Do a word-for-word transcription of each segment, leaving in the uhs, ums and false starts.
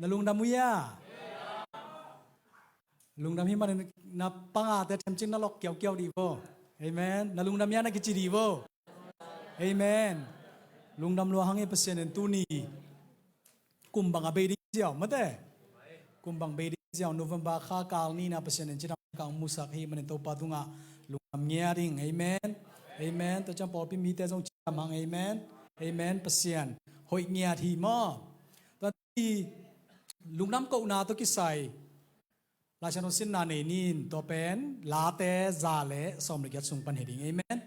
Na lungdam uh hia? Lungdam hi manin na pangate themcik na lok kiaukiau dih vo. Amen. Na lungdam hia na kici dih vo. Amen. Lungdam lua hang hi. Pasian in tuni kum bang a bei ding ziau mate. Kum bang bei ding ziau, November kha kal nina Pasian in cidam kang musak hi manin Topa tungah lungdam ngiat ding. Amen. Amen. Tua ciang pawlpi mite zong cidam hang. Amen. Amen. Pasian hoih ngiat hi maw. Tua hi lungdam kohna tawh kisai Laisiangtho sinna nei ni in, tua pen Late za le sawm le giat sung pan hi ding. Amen.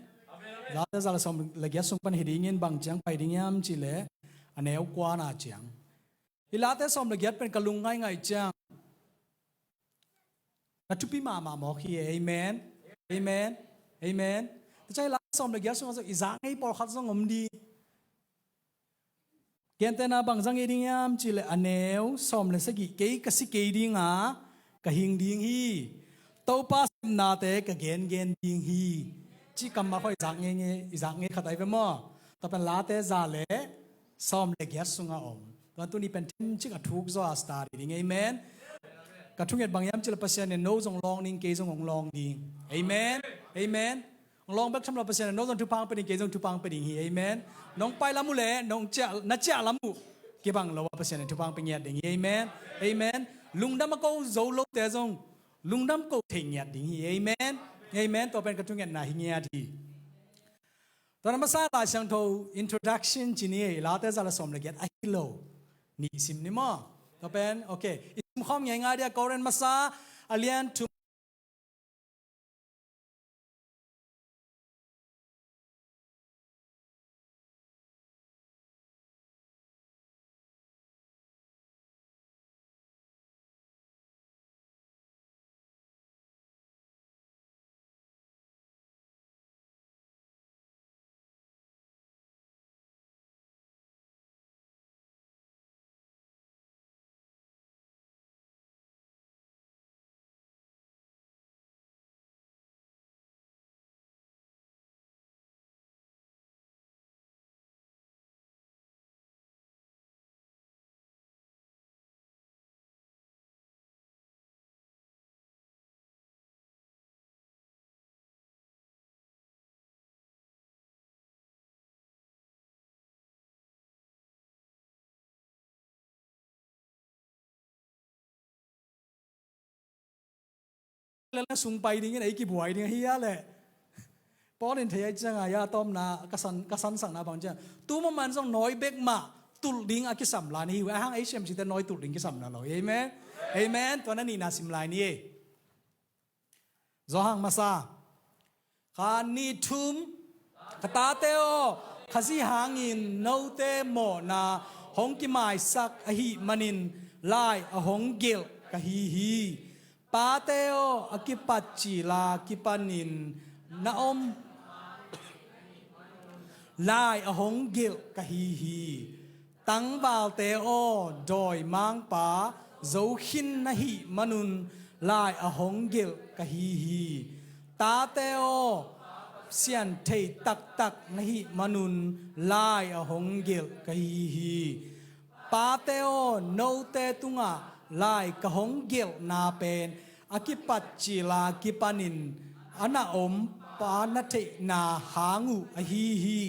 Late za le sawm le giat sung pan hi ding in, bang ciang pai ding hiam cih leh a neu kuana ciang. Hih Late sawm le giat pen ka lung ngaingai ciang na thupi mahmah mawk hi. Amen. Amen. Amen. Tua ciang hih Late sawm le giat sungah zong i zak ngei pawlkhat zong om ding. Gentehna bang zang hi ding hiam cih leh a neu sawm le sagih, kei ka si kei ding a, ka hing ding hi. Topa sepnate ka gengen ding hi. Cih kammal khawng i zak ngei ngei, i zak ngei khat ahi ve maw. Tua pen Late za le sawm le giat sungah om. Tua tuni pen themcik a thuk zaw a study ding. Amen. Ka thunget bang hiam cih leh Pasian in no zong lawng ding, kei zong hong lawng ding. Amen. Amen. Hong lawng bek tham lo, Pasian in no zong thupha hong pia ding, kei zong thupha hong pia ding hi. Amen. Nong pai lam uh leh nong ciah, na ciah lam uh kibang lo a, Pasian in thupha hong pia ngiat ding hi. Amen. Amen. Lungdam a ko zo lote zong lungdam ko thei ngiat ding hi. Amen. Amen. Tua pen ka thungetna hi ngiat hi. Tua na masa Laisiangtho introduction ci ni ei, Late za le sawm le giat ahi lo. Nih sim ni maw. Tua pen, okay. I sim khawm ngeingai dia, Korin masa a lian thum Lala sung pai dingin ei kibuai ding ahi a leh. Paul in thei ai cianga, ya tawmna ka san, ka sansakna bang ciang, tu maman zong nawi bek mah tulh ding a kisam lai ni hi uh. Ahang ei siamsite nawi tulh ding kisam na lo. Amen. Amen. Tua na nihna sim lai ni ei. Zawhang masa kha nih thum. Ka tate aw, Khazih hangin note mawhna hong kimaisak ahih manin lai a hong gelh ka hi hi. Pate aw, a kipat cila kipanin na om lai a hong gelh ka hi hi. Tangvalte aw, dawimangpa zo khin na hih manun lai a hong gelh ka hi hi. Tate aw, Pasian thei taktak na hih manun lai a hong gelh ka hi hi. Pate aw, note tungah lai ka hong gelhna pen a kipat cila kipanin a na om pa na theihna hang uh ahi hi.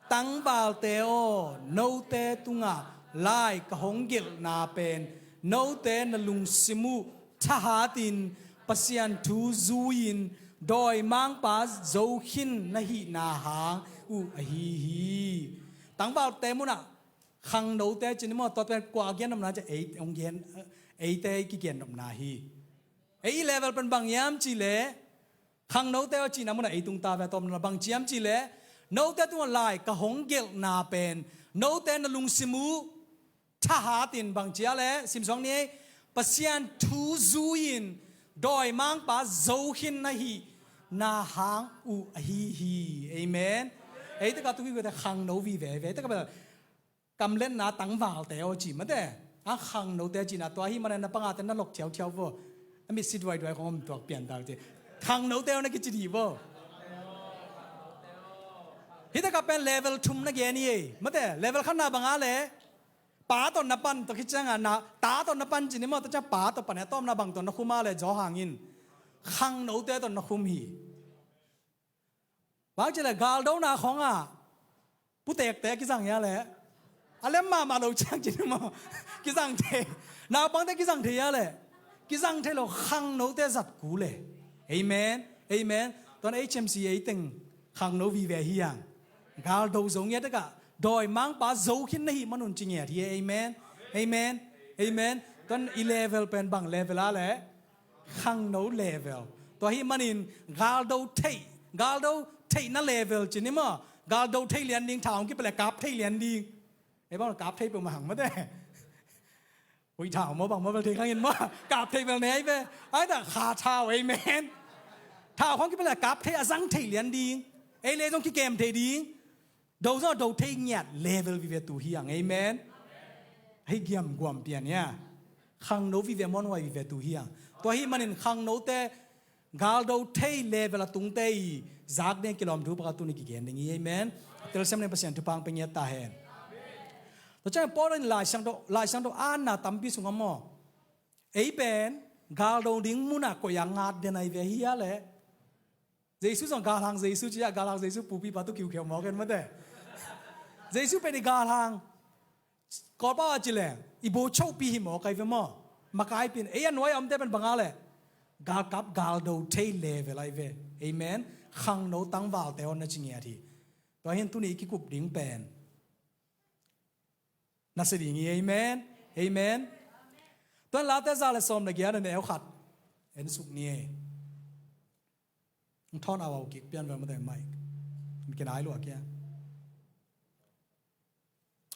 Tangvalte aw, note tungah lai ka hong gelhna pen note na lungsim uh thahatin Pasian thu zui-in dawimangpa zo khin na hihna hang uh ahi hi. Tangvalte munah khangnote cin maw, tua pen kua a gen nopna ci a, ei hong gen, eite i kigen nopna hi. Ei level pen bang hiam cih leh khangnote aw cihna munah ei tung ta ve. Tawpna bang ci hiam cih leh note tungah lai ka hong gelhna pen note na lungsim uh thahatin bang ci a leh, simsuak ni ei, Pasian thu zui-in dawimangpa zo khin na hihna hang uh ahi hi. Amen. Ei takah tung hi kote khangno vive ve, ei takah bel kamletna tangvalte aw ci mate. A khangnote cihna tua hi mana na pangate na lok thiauthiau vo. A mitsi duaiduai khong om tuak pian ta uh ci. Khangnote aw na kici dih vo. Hih takah pen level thum na gen hi ei mate. Level khatna bang a leh Pa tawh na pan tawh khit ciangah na, ta tawh na pan ci ni maw, tua ciang pa tawh pan a tawpna bang tawh na khum a le, Johan in khangnote tawh na khum hi. Bang ci le galdona khawngah putekte kizang hia le, a lem mahmah lo ciang ci ni maw, kizang thei. Naupangte kizang thei hia le, kizang thei lo, khangnote zat ku le. Amen. Amen. Tuan H M C ei teng khangno vive hi hang. Galdo zo ngiat ekah, dawimangpa zo khin na hih manun ci ngiat hi. Amen. Amen. Amen. Tuan i level pen bang level a le, khangno level. Tua hih manin galdo theih, galdo theihna level ci ni maw, galdo thei lian ding, tha hong kipia le kap thei lian ding. Ei bang kap thei peuhmah hang mate. Ui, tha maw bang maw bel thei khang in maw, kap thei bel nei ve. Ai ta kha tha, amen. Tha hong kipia le kap thei, a zang thei lian ding. Ei le zong kikem thei ding. Do zong do thei ngiat level vive tu hi hang. Amen. Hei giam guam pian ia, khangno vive, muanhuai vive tu hi hang. Tua hih manin khangnote galdo thei level a tungte i zak ding kilawm thu pakhat tuni kigen ding hi. Amen. Telsiam ning Pasian thupha pia ngiat ta hen. Tua ciang Paul in Lai Siangtho, Lai Siangtho anna tampi sungah maw, ei pen galdo ding munah koih a ngat den ai ve hia le. Jesu zong galhang Jesu ci a, galhang Jesu pupipa tu kiukheu mawk en mate. Jesu pen i galhang. Kawlpau a ci leng i bo chopi hi mawk ai ve maw. Makaipin ei a nuai a omte pen banga le, galkap galdo thei level ai ve. Amen. Khangno tangvalte hon na ci ngiat hi. Tua hin tuni i kikup ding pen na si ding hi. Amen. Amen. Tuan Late za le sawm le giat a neu khat en suk ni e. Hong thawn au au kik pian vel mate, Mike. Hong kinai lua kia.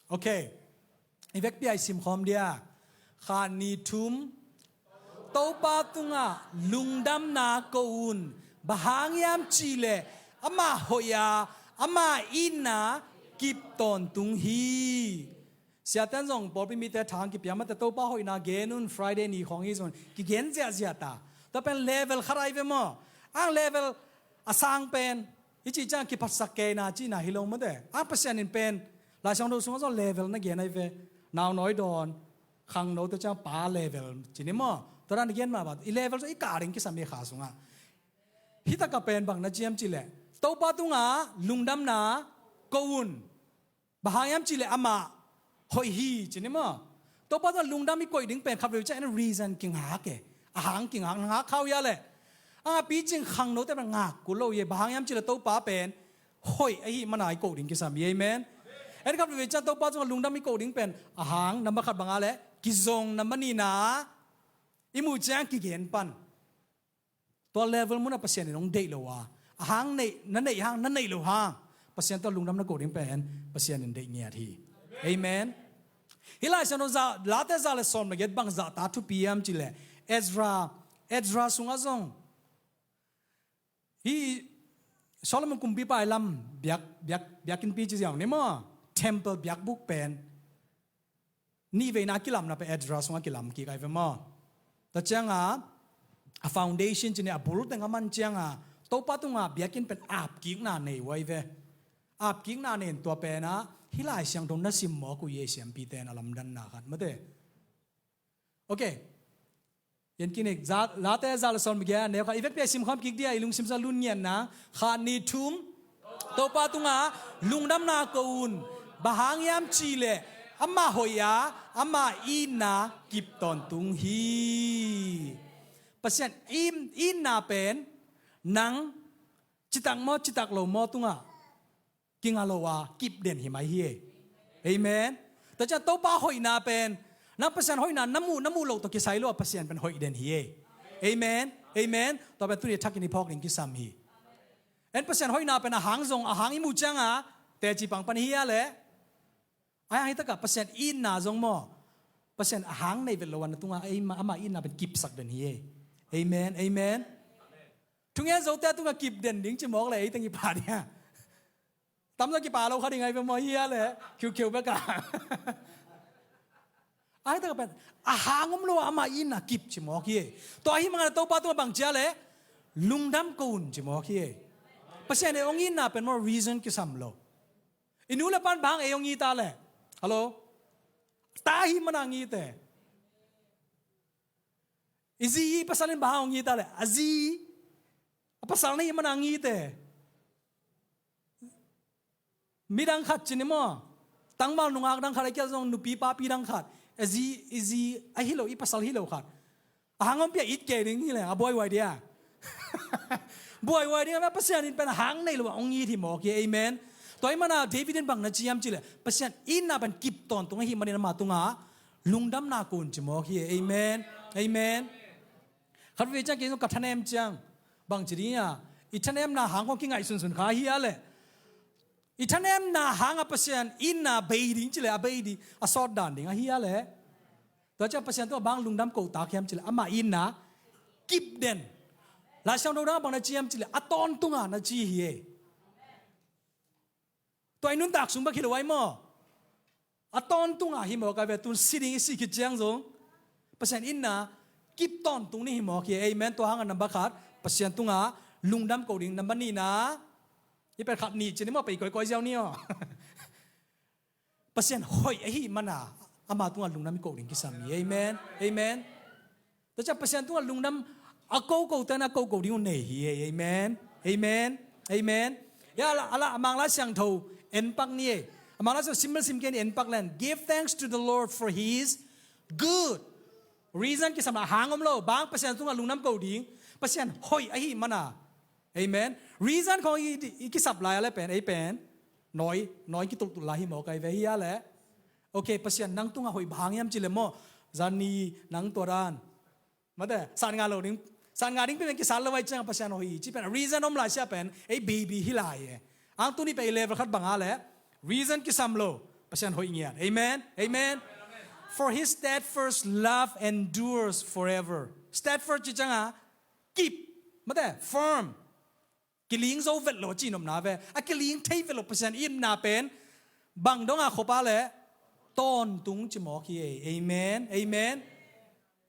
Okay. I vekpi a i simkhawm dia. Khat, nih, thum. Topa tungah lungdamna ko un. Bang hang hiam cihleh amah hoih a, ama itna kip tawntung hi. Siate'n zong pawlpi mite thang kipia mate, Topa hoihna gen un, Friday ni khawng hi zong kigen ziahziah ta. Tua pen level khat ai ve maw. Ang level a sang pen i cih ciang kiphatsak keina cihna hi lo mate. Ang Pasian in pen Lai Siangtho sungah zong level na gen ai ve. Naunawi dawn, khangnote ciang pa level ci ni maw. Tua dan i gen mah bang i level zong i kah ding kisam hi kha sungah. Hi takah pen bang na ci hiam cihleh, Topa tungah lungdamna ko un. Bang hang hiam cihleh amah hoih hi ci ni maw. Topa tungah lungdam i koih ding pen khatvei ciang en reason kingak e. A hang kingak, na ngak kha uh hia leh. A picing khangnote pen ngak kul lo hi e. Bang hang hiam cihleh Topa pen hoih ahih mana i koh ding kisam hi. Amen. En khatvei ciang Topa tungah lungdam i koh ding pen a hang number khat banga le, kizong number nihna i muh ciang kigen pan. Tua level munah Pasian in hong deih lo a, a hang neih, na neih hang, na neih lo hang, Pasian tawh lungdam na koh ding pen Pasian in deih ngiat hi. Amen. Hih Lai Siangtho za, Late za le sawm le giat bang zahta thupi hiam cihleh, Ezra, Ezra sungah zong hih Solomon kumpipa i lam biak, biak, biakinnpi ci ziau ni maw, temple biakbuk pen nihveina kilamna pen Ezra sungah kilam kik ai ve maw. Tua cianga a foundation ci ni, a bul teng a man cianga Topa tunga biakinn pen apkikna nei uh ai ve. Apkikna nei in tua pena hih Lai Siangtho na sim mawk uh hi ei, siampite in a lamdanna khat mate. Okay. Yan kinek, za, Late za le sawm le giat a neu khat, i vekpi a i simkhawm kik dia, i lungsim sungah lun ngiatna. Khat, nih, thum. Topa tungah lungdamna ko un. Bang hang hiam cihleh amah hoih a, ama itna kip tawntung hi. Pasian it, itna pen nang citak maw, citak lo maw tungah kinga lo a, kip den hi mai hi e. Amen. Tua ciang Topa hoihna pen nang Pasian hoihna na muh, na muh loh tawh kisai lo a, Pasian pen hoih den hi e. Amen. Amen. Tua pen tuni a thakin i phawk ding kisam hi. En Pasian hoihna pen a hang zong, a hang i muh cianga teci pangpan hi a leh. A hang hi takah Pasian itna zong maw, Pasian a hang nei vet lo a na tunga ei ma, ama itna pen kipsak den hi e. Amen. Amen. Thungen zote a tungah kip den ding ci mawk le ei teng i pha dia. Tamzaw kipa lo kha ding ai ve maw hi a leh, khiukheu bek a. Ai takah pen a hang om lo a ama itna kip ci mawk hi e. Tua hi mangana Topa tungah bang ci a leh, lungdam ko un ci mawk hi e. Pasian ei hong itna pen maw reason kisam lo. I nu le pan bang ei hong it a leh, hello, ta hi mana ngite. I zi i pasal in bang hong ngita le a zi a pasal na hi mana ngite. Midang khat ci ni maw, tangval nungak dang khat a kial zong nupi papi dang khat, a zi i zi a hi lo, i pasal hi lo khat a hang om pia it kei ding hi le a buaihuai dia. Buaihuai ding a Pasian in pen a hang nei lo a ong it hi mawk hi. Amen. Tua i mana David in bang na ci hiam ci le Pasian itna pen kip tawntung ahi manin ama tunga lungdamna kun ci mawk hi. Amen. Amen. Khat vei ciang kei zong ka thanem ciang bang ci ding a, i thanemna hang kong kingaihsunsun kha hi a le i thanemna hang a Pasian itna bei ding ci le a bei ding a sawt dan ding ahi a le. Tua ciang Pasian tungah bang lungdam ko tak hiam ci le ama itna kip den. Lai Siangtho dang bang na ci hiam ci le a tawntunga na ci hi e. Tua i nuntak sung bek hi lo ai maw? A tawntunga hi mawk ai ve, tun si ding i si khit ciang zong Pasian itna kip tawntung ni hi mawk hi. Amen. Tua hanga number khat Pasian tunga lungdam ko ding, number nihna i pen khat nih ci ni maw, pei koikoi ziau ni aw. Pasian hoih ahi mana ama tunga lungdam i ko ding kisam hi. Amen. Amen. Tua ciang Pasian tunga lungdam a koko ten a koko ding uh nei hi e. Amen. Amen. Amen. Ya, a la, a la, a Manglai Siangtho en pak ni e. A Manglai Siangtho sim bel sim kei ni, en pak len. Give thanks to the Lord for he is good. Reason kisam a hang om lo, bang Pasian tunga lungdam ko ding. Pasian hoih ahi mana. Amen. Reason khong i, i kisap lai a le pen, ei pen nawi, nawi kitultul lai hi mawk ai ve hi a le. Ok, Pasian nang tunga hoih bang hang hiam ci le maw? Zani nang tua dan mate, san nga lo ding, san nga ding pen kisal lo ai ciang Pasian hoih ci pen reason om lai sia pen ei baby hi lai e. Ang tuni pen ei level khat bang a le reason kisam lo, Pasian hoih ngiat. Amen. Amen. For his steadfast love endures forever. Steadfast ci ciang a kip, mate, firm. Kiling zo vet lo a ci nopna ve. A kiling thei vet lo Pasian itna pen bang dong a khop a le tawntung ci mawk hi e. Amen. Amen.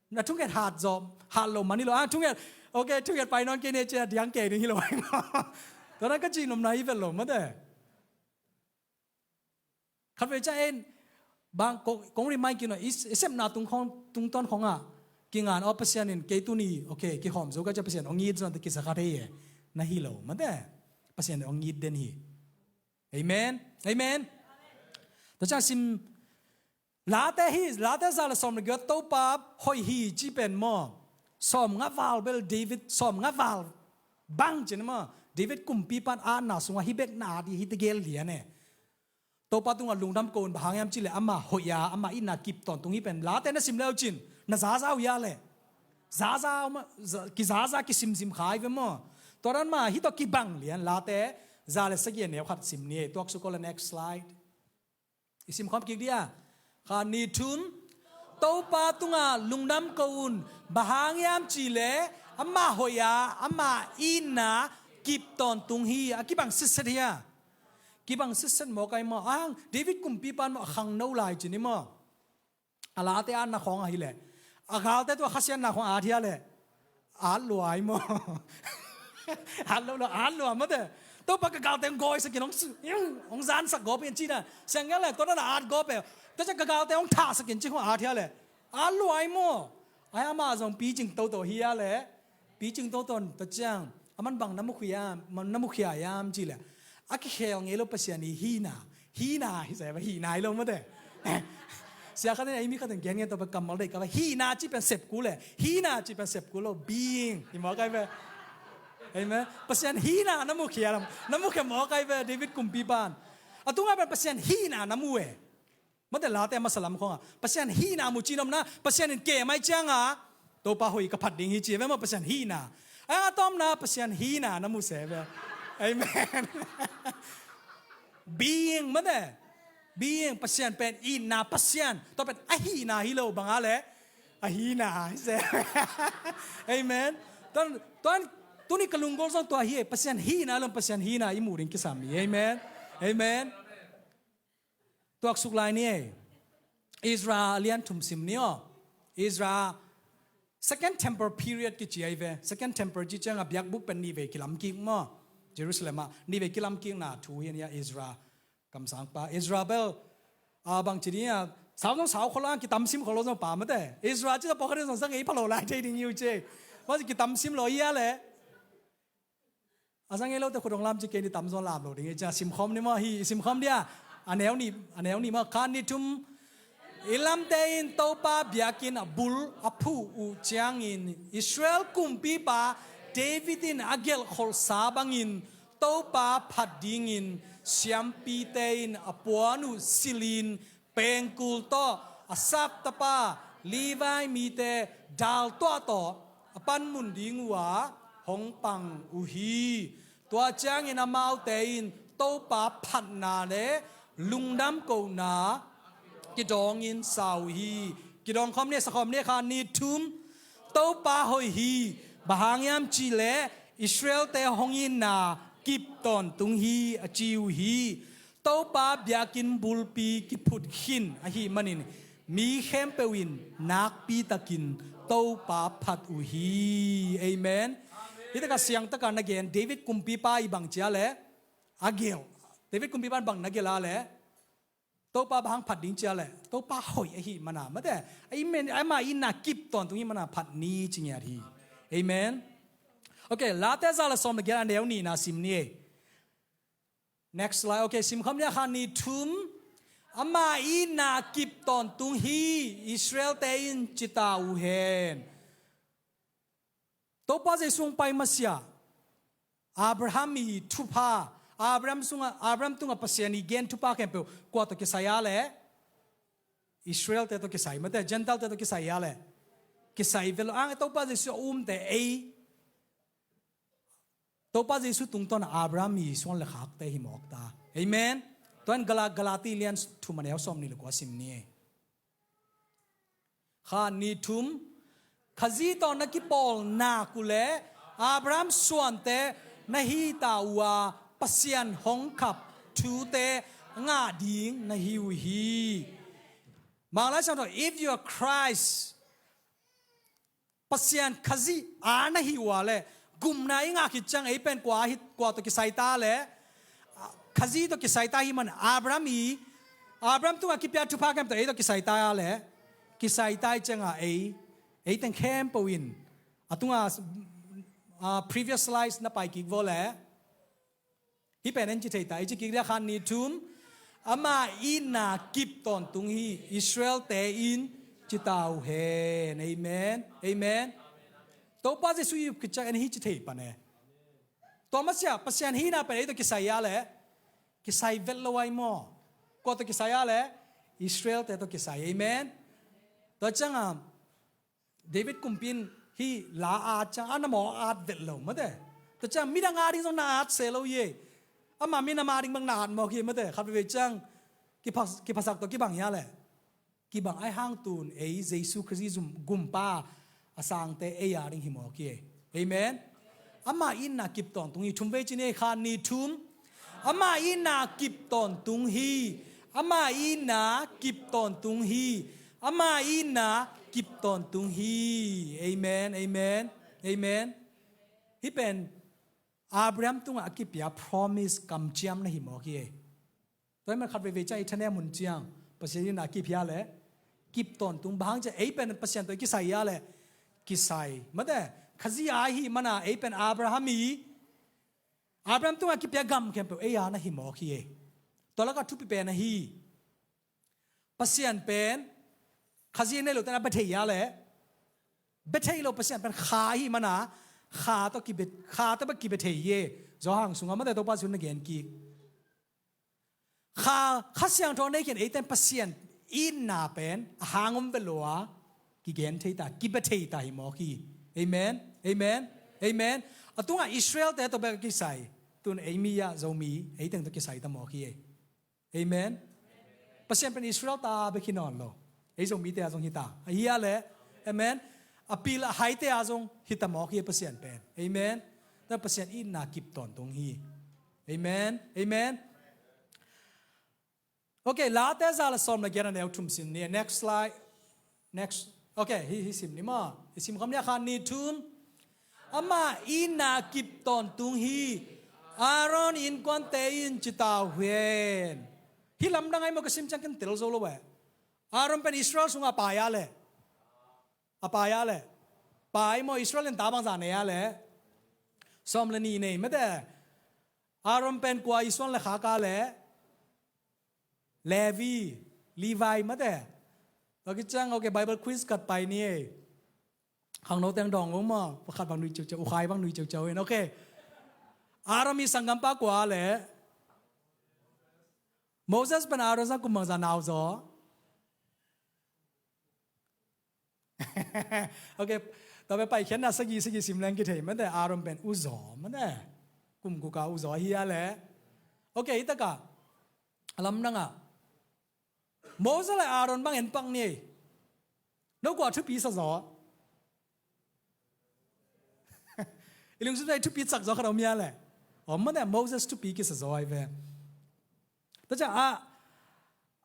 Na thunget hat zo, hat lo mani lo. A thunget, ok, thunget pai nawn kei ni cia diang kei ding hi lo ai maw? Tua na ka ci nopna hi vet lo mate. Khat vei ciang en bang kong, kong remind kik nuam, i, i sepna tung khong, tungtawn khong ah kingan aw Pasian in kei tuni, ok, kihawm zo ka ciang Pasian ong it zong te kisa khat hei e. Na hi lo mate. Pasian ong it den hi. Amen. Amen. Tua ciang sim Late hi, Late za le sawm le giat, Topa hoih hi ci pen maw? Sawmnga val bel David, sawmnga val bang ci ni maw? David kumpipa in a atna sungah hih bek na at hi, hih tegel lian e. Topa tungah lungdam ko un, bang hang hiam cih leh amah hoih a, amah itna kip tawntung hi pen. Late na sim le uh cin, na zaza uh hia leh? Zaza, za, kizaza, kisimsim kha hi ve maw? Tua dan mah hih tawh kibang lian, Late za le sagih a neu khat sim ni e. Tuaksuk ko le, next slide. I sim khawm kik dia. Khat, nih, thum. Topa tungah lungdam ko un, bang hang hiam cih leh amah hoih a, amah itna kip tawntung hi. A kibang sitset hi a. Kibang sitset mawk ai maw? Ang David kumpipa in maw, a khangno lai ci ni maw? A Late atna khawng ahi leh, a galte tungah khasiatna khawng at hia leh? At lua ai maw? At lo lo, at lua mate. Topa, ka galte hong gawisak in, hong, hong zansak gawp in ci dan. Siang ngiat leh tua dan a at gawp e. Tua ciang ka galte hong thahsak in ci khawng at hia leh? At lua ai maw? Ai amah zong picing toto hi a leh. Picing toto in tua ciang aman bang na mukhia, na mukhia hiam cih leh, a kikhel ngei lo Pasian i hihna. Hihna hi sa, hihna hi lo mate. Sia khat in, ei mi khat in gen ngen tawh pen kammal deih ka ve. Hihna cih pen sep kul e. Hihna cih pen sep kul lo. Being hi mawk ai ve. Amen. Pasian hihna na mukhia lam, na mukhia mawk ai ve David kumpipa in. A tungah pen Pasian hihna na mu e. Mate, Late a masa lam khawngah Pasian hihna mu ci nopna, Pasian in kem ai ciangah Topa hoih ka phat ding hi ci ve maw, Pasian hihna. A tawpna Pasian hihna na mu se ve. Amen. Being mate. Being, Pasian pen itna Pasian. Tua pen a hihna hi lo bang a leh? A hihna hi se. Amen. Tuan, tuan, tuni ka lunggulh zong tua hi e. Pasian hihna lo, Pasian hihna i muh ding kisam hi. Amen. Amen. Tuaksuk lai ni e. Ezra a lian thum sim ni aw. Ezra, Second Temple period kici ai ve. Second Temple ci ciangah biakbuk pen nihvei kilam kik maw? Jerusalem ah nihvei kilam kikna thu hi a ni a, Ezra kamsangpa. Ezra bel, a, bang ci ni a, Sau zong sau kholo, ang kitam sim kholo zong pa mate. Ezra ci ta pawlkhat in zong sang ei pha lo lai thei ding hi uh ci. Mah ci kitam sim lo hi a leh. A sang ei lote khut hong lam ci, kei ni tam zong lam lo ding hi ci a, simkhawm ni maw hi, simkhawm dia. A neu nih, a neu nih maw, khat nih thum. I lamte in Topa biakinn a bul a phuh uh ciangin Israel kumpipa David in a gelh kholhsa bangin Topa phat dingin siampite in a puan uh silhin pengkul tawh a sap tapa Levi mite daltuah tawh a panmun ding uh a hong pang uh hi. Tua ciangin amaute in Topa phatna le lungdam kohna kidawngin sa uh hi. Kidawng khawm ni, sa khawm ni, khat nih thum. Topa hoih hi, bang hang hiam cih leh Israelte hong itna kip tawntung hi a ci uh hi. Topa biakinn bulpi kiphut khin ahih manin mi khempeuh in nakpitakin Topa phat uh hi. Amen. Hih takah siangtaka na gen David kumpipa i bang ci a leh a gelh. David kumpipa in bang na gelh a leh Topa bang hang phat ding ci a leh Topa hoih ahih mana mate, amen, ama itna kip tawntung ahih mana phat ni ci ngiat hi. Amen. Ok, Late za le sawm le giat, a neu nihna sim ni ei. Next slide. Ok, sim khawm ni a, khat nih thum. Ama itna kip tawntung hi, Israelte in ci ta uh hen. Topa Jesu hong pai masiah Abraham i thupha, Abraham sungah, Abraham tungah Pasian i gen thupha khempeuh kua tawh kisai a leh? Israelte tawh kisai mate, Gentilte tawh kisai a leh? Kisai vet lo. Ang Topa Jesu a umte ei Topa Jesu tungtawn a Abraham i suan le khakte hi mawk ta. Amen. Tua in Gala-, Galati lian thum, a neu sawm nih le kua sim ni ei. Khat nih thum. Khazih tawh na kipawl nak uh leh Abraham suante na hi ta uh a, Pasian hong khap thute ngah ding na hi uh hi. Mang Lai Siangtho, if you are Christ, Pasian Khazih a na hi uh a leh, gupna i ngah khit ciang ei pen kua hi, kua tawh kisai ta leh? Khazih tawh kisai ta hi man, Abraham i, Abraham tungah kipia thupha khempeuh ei tawh kisai ta a leh? Kisai ta i ciangah ei, ei teng khempeuh in, a tungah, ah, previous slides na pai kik vua leh. Hih pen en ci thei ta, i ci kik dia, khat nih thum. Ama itna kip tawntung hi, Israelte in ci ta uh hen. Amen. Amen. Topa Jesu i up khit ciang en hi ci thei pan e. Tua masiah Pasian hihna pen ei tawh kisai a leh? Kisai vet lo ai maw. Kua tawh kisai a leh? Israelte tawh kisai. Amen. Tua ciangah David kumpi in hih la a at ciang a na mawk a at vet lo mate. Tua ciang midang a ding zong na at se lo hi ei. Ama minam a ding bang na at mawk hi mate. Khat veivei ciang kipha-, kiphasak tawh kibang hi a leh? Kibang. Ahi hang tun ei Jesu Khazih zum gumpa a sangte ei a ding hi mawk hi ei. Amen. Ama itna kip tawntung hi. Thum vei ci ni ei, khat nih thum. Ama itna kip tawntung hi. Ama itna kip tawntung hi. Ama itna kip tawntung hi. Amen. Amen. Amen. Hih pen Abraham tungah a kipia promise kamciam na hi mawk hi ei. Tua hi man khat veivei ciang i thanem hun ciang Pasian itna kip hi a leh? Kip tawntung. Bang hang ciang ei pen Pasian tawh i kisai hi a leh? Kisai mate. Khazih a ahih mana ei pen Abraham i, Abraham tungah kipia gam khempeuh ei a na hi mawk hi ei. Tua lakah thupi pen ahi, Pasian pen Khazih nei lote na bia thei hi a leh? Bia thei lo. Pasian pen Kha ahih mana Kha tawh kibia, Kha tawh bek kibia thei hi ei. Johan sungah mate, Topa Jesu na gen kik. Kha, Kha Siangtho nei khin eite in Pasian itna pen a hang om vet lo a, kigen thei ta, kibia thei ta hi mawk hi. Amen. Amen. Amen. A tungah Israelte tawh bek a kisai. Tun ei mi ah Zomi ei teng tawh kisai ta mawk hi ei. Amen. Pasian pen Israel ta bek hi nawn lo. Ei Zomite a zong hi ta. Ahi a leh? Amen. A pil a haite a zong hi ta mawk hi Pasian pen. Amen. Tua Pasian itna kip tawntung hi. Amen. Amen. Ok, Late za le sawm le giat, a neu thum sim ni. Next slide. Next. Ok, hih, hih sim ni maw. I sim khawm ni a, khat nih thum. Ama itna kip tawntung hi. Aaron innkuante in ci ta uh hen. Hih lamdang ahi maw, ka sim ciang ken tel zo lo eh. Aaron pen Israel sungah a pai a leh, a pai a leh, pai maw, Israel in ta bangzah nei a leh? Sawm le nih nei mate. Aaron pen kua i suan le khak a leh? Levi, Levi mate. Tua khit ciang, okay, Bible quiz khat pai ni ei. Khangno teng dawng ung maw, pakhat bang nui ciauciau, ukhai bang nui ciauciau in, okay. Aaron i sanggampa kua a leh? Moses pen Aaron sang kum bangzah nau zaw? Okay, tua pen Paikhiatna sagih sagih sim leng kithei mate, Aaron pen u zaw mate. Kum guk a u zaw hi a leh. Okay, hi tak a, a lamdang ah Moses le Aaron bang en pak ni ei. No kua thupi sa zaw? I lungsim sung ah i thupi sak zaw khat om hia leh? Om mate, Moses thupi kisa zaw ahi ve. Tua ciang a,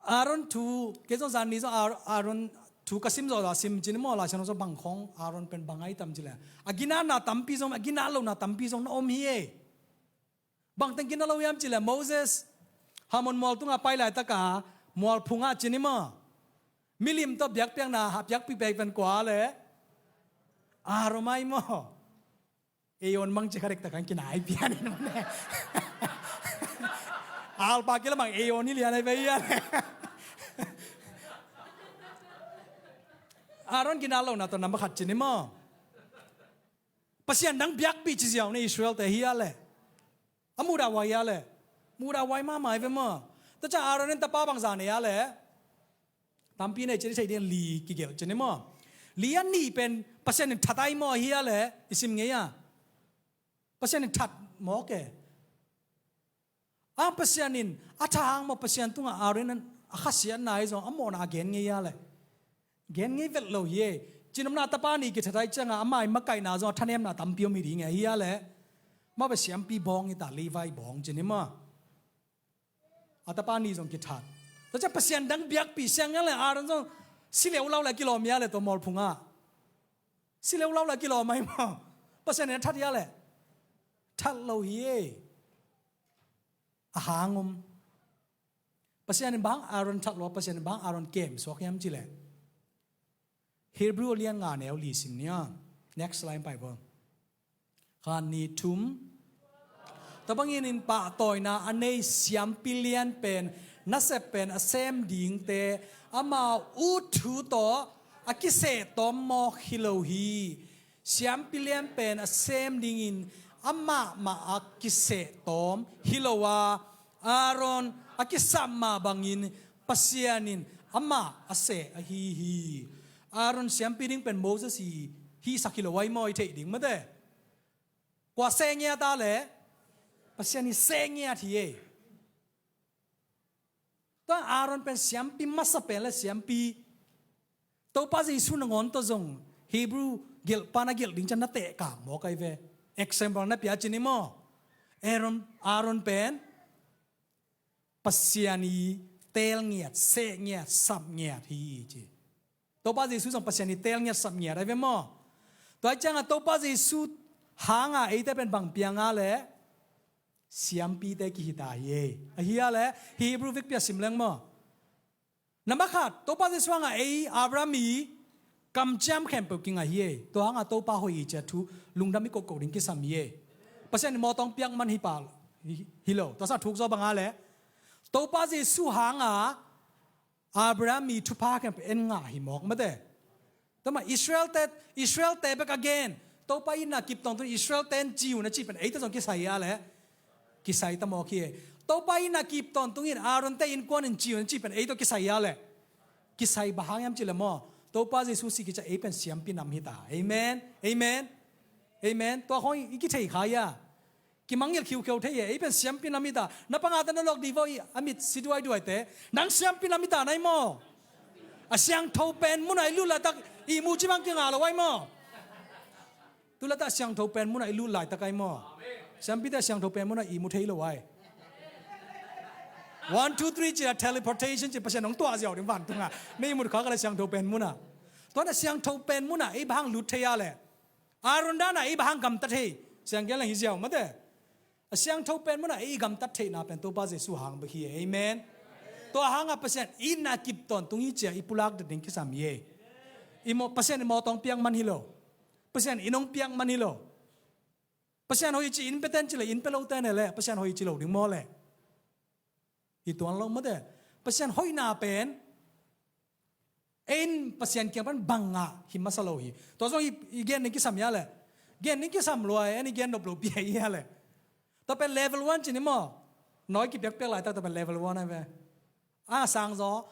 Aaron thu, kei zong zan ni zong Aar-, Aaron thu ka sim zawh zawh a sim ci ni maw, Lai Siangtho sung bang khawng Aaron pen bang ahi tam ci leh, a ginatna tampi zong, a ginat lohna tampi zong na om hi ei. Bang teng ginat lo hiam ci leh, Moses Hermon mual tungah pai laitak a, mual phungah ci ni maw, milim tawh biakpiakna a piakpih pen kua leh? Aaron ahi maw. Aaron mang ci kha dek tak a kinai pian in maw ne. Alpa kila mang Aaron hi lian ahi ve hia leh? Aaron ginat lohna tawh number khat ci ni maw. Pasian dang biakpih ci ziau ni Israel te hi a leh. A mudah huai a leh? Mudah huai mahmah ahi ve maw. Tua ciang Aaron in tapa bangzah nei a leh? Tampi nei ci ni, thei ding li kigelh ci ni maw. Li a nih pen Pasian in that ahi maw, hi a leh? I sim ngei a, Pasian in that mawk e. A Pasian in a tha hang maw, Pasian tungah Aaron a khasiatna ahi zong a mawhna a gen ngei a leh? Gen ngei vet lo hi ei. Cinopna a tapa nih kithat ahi ciangah ama i makaihna zong a thanemna tampi om hi ding e, hi a leh? Mah bang siampi bawng hi ta, Levi bawng ci ni maw. A tapa nih zong kithat. Tua ciang Pasian dang biakpih siang ngian leh Aaron zong si leulau leh kilawm hi a leh tua mualphungah? Si leulau leh kilawm ahi maw. Pasian in a that hi a leh? That lo hi ei. A hang om. Pasian in bang Aaron that lo a, Pasian in bang Aaron kem suak hiam ci leh? Hebrew a lian nga neu li sim nia. Next line pai bo. Khat, nih, thum. Tua bangin in pahtawina a nei siampi lian pen nasep pen a sem dingte amau ut thu tawh a kiseh tawm mawk hi lo hi. Siampi lian pen a sem dingin amah mah a kiseh tawm hi lo a, Aaron a kisap mah bangin Pasian in amah a seh ahi hi. Aaron siampi ding pen Moses i hihsak hi lo ahi maw, i theih ding mate. Kua seh ngiat a leh? Pasian i seh ngiat hi ei. Tua Aaron pen siampi masa pen leh siampi, Topa Jesu nangawn tawh zong Hebrew gelhpa na gelh ding ciang na tehkak mawk ahi ve. Example na pia ci ni maw. Aaron, Aaron pen Pasian i teel ngiat, seh ngiat, sap ngiat hi ci. Topa Jesu zong Pasian i teel ngiat, sap ngiat ahi ve maw. Tua ahi ciangah Topa Jesu hanga eite pen bang piang a leh? Siampite kihi ta hi ei. Ahi a leh Hebrew vekpi a sim leng maw. Number khat, Topa Jesu hanga ei Abraham i kamciam khempeuh kinga hi ei. Tua hanga Topa hoih i ciat thu lungdam i kohkoh ding kisam hi ei. Pasian in mawtawng piak man hi pah hi, hi lo. Tua sa thuk zaw bang a leh? Topa Jesu hanga Abraham i thupha khempeuh en ngah hi mawk mate. Tua mah Israel te, Israel te bek a gen. Topa itna kip tawntung Israel te in ci un a cih pen eite zong kisai a leh? Kisai ta mawk hi. Topa itna kip tawntung in Aaron te innkuan in ci un a cih pen ei tawh kisai a leh? Kisai, bang hang hiam cih leh maw, Topa Jesu sih kiciang ei pen siampi nam hi ta. Amen. Amen. Amen. Tua khawng i kithei kha ia. Kimangngilh khiukheu thei e, ei pen siampi nam hi ta. Na pangate na lawk dih vaw, i a mit si duaiduaite. Nang siampi nam hi ta na hi maw. A siangtho pen munah i lut laitak ihmu ci bang kingah lo ahi maw. Tu laitak a siangtho pen munah i lut laitak ahi maw. Siampite a siangtho pen munah ihmu thei lo ahi. One, two, three ci a teleportation ci, Pasian hong tuah ziau ding vantungah. Na ihmut khak a leh siangtho pen munah. Tua a siangtho pen munah ei bang hang lut thei a leh? Aaron danah ei bang hang gamta thei? Siang gen leng hi ziau mate. A siangtho pen munah ei gamtat theihna pen Topa Jesu hang bek hi. Amen. Tua hanga Pasian itna kip tawntung hi ci-a i pulak det ding kisam hi ei. I maw, Pasian in mawtaw hong piak man hi lo. Pasian in hong piak man hi lo. Pasian hoih ci in pia ten ci le in pia lo ten e le Pasian hoih ci lo ding maw le. Hi tuan lo mate. Pasian hoihna pen ei in Pasian kiang pan bang ngah hi masa lo hi. Tua zong i, i gen ding kisam hia le. Gen ding kisam lua ei in i gen nop lo pi hia le. Tua pen level one ci ni maw. Nawi kipiakpiak laitak tua pen level one ai ve. A sang zaw.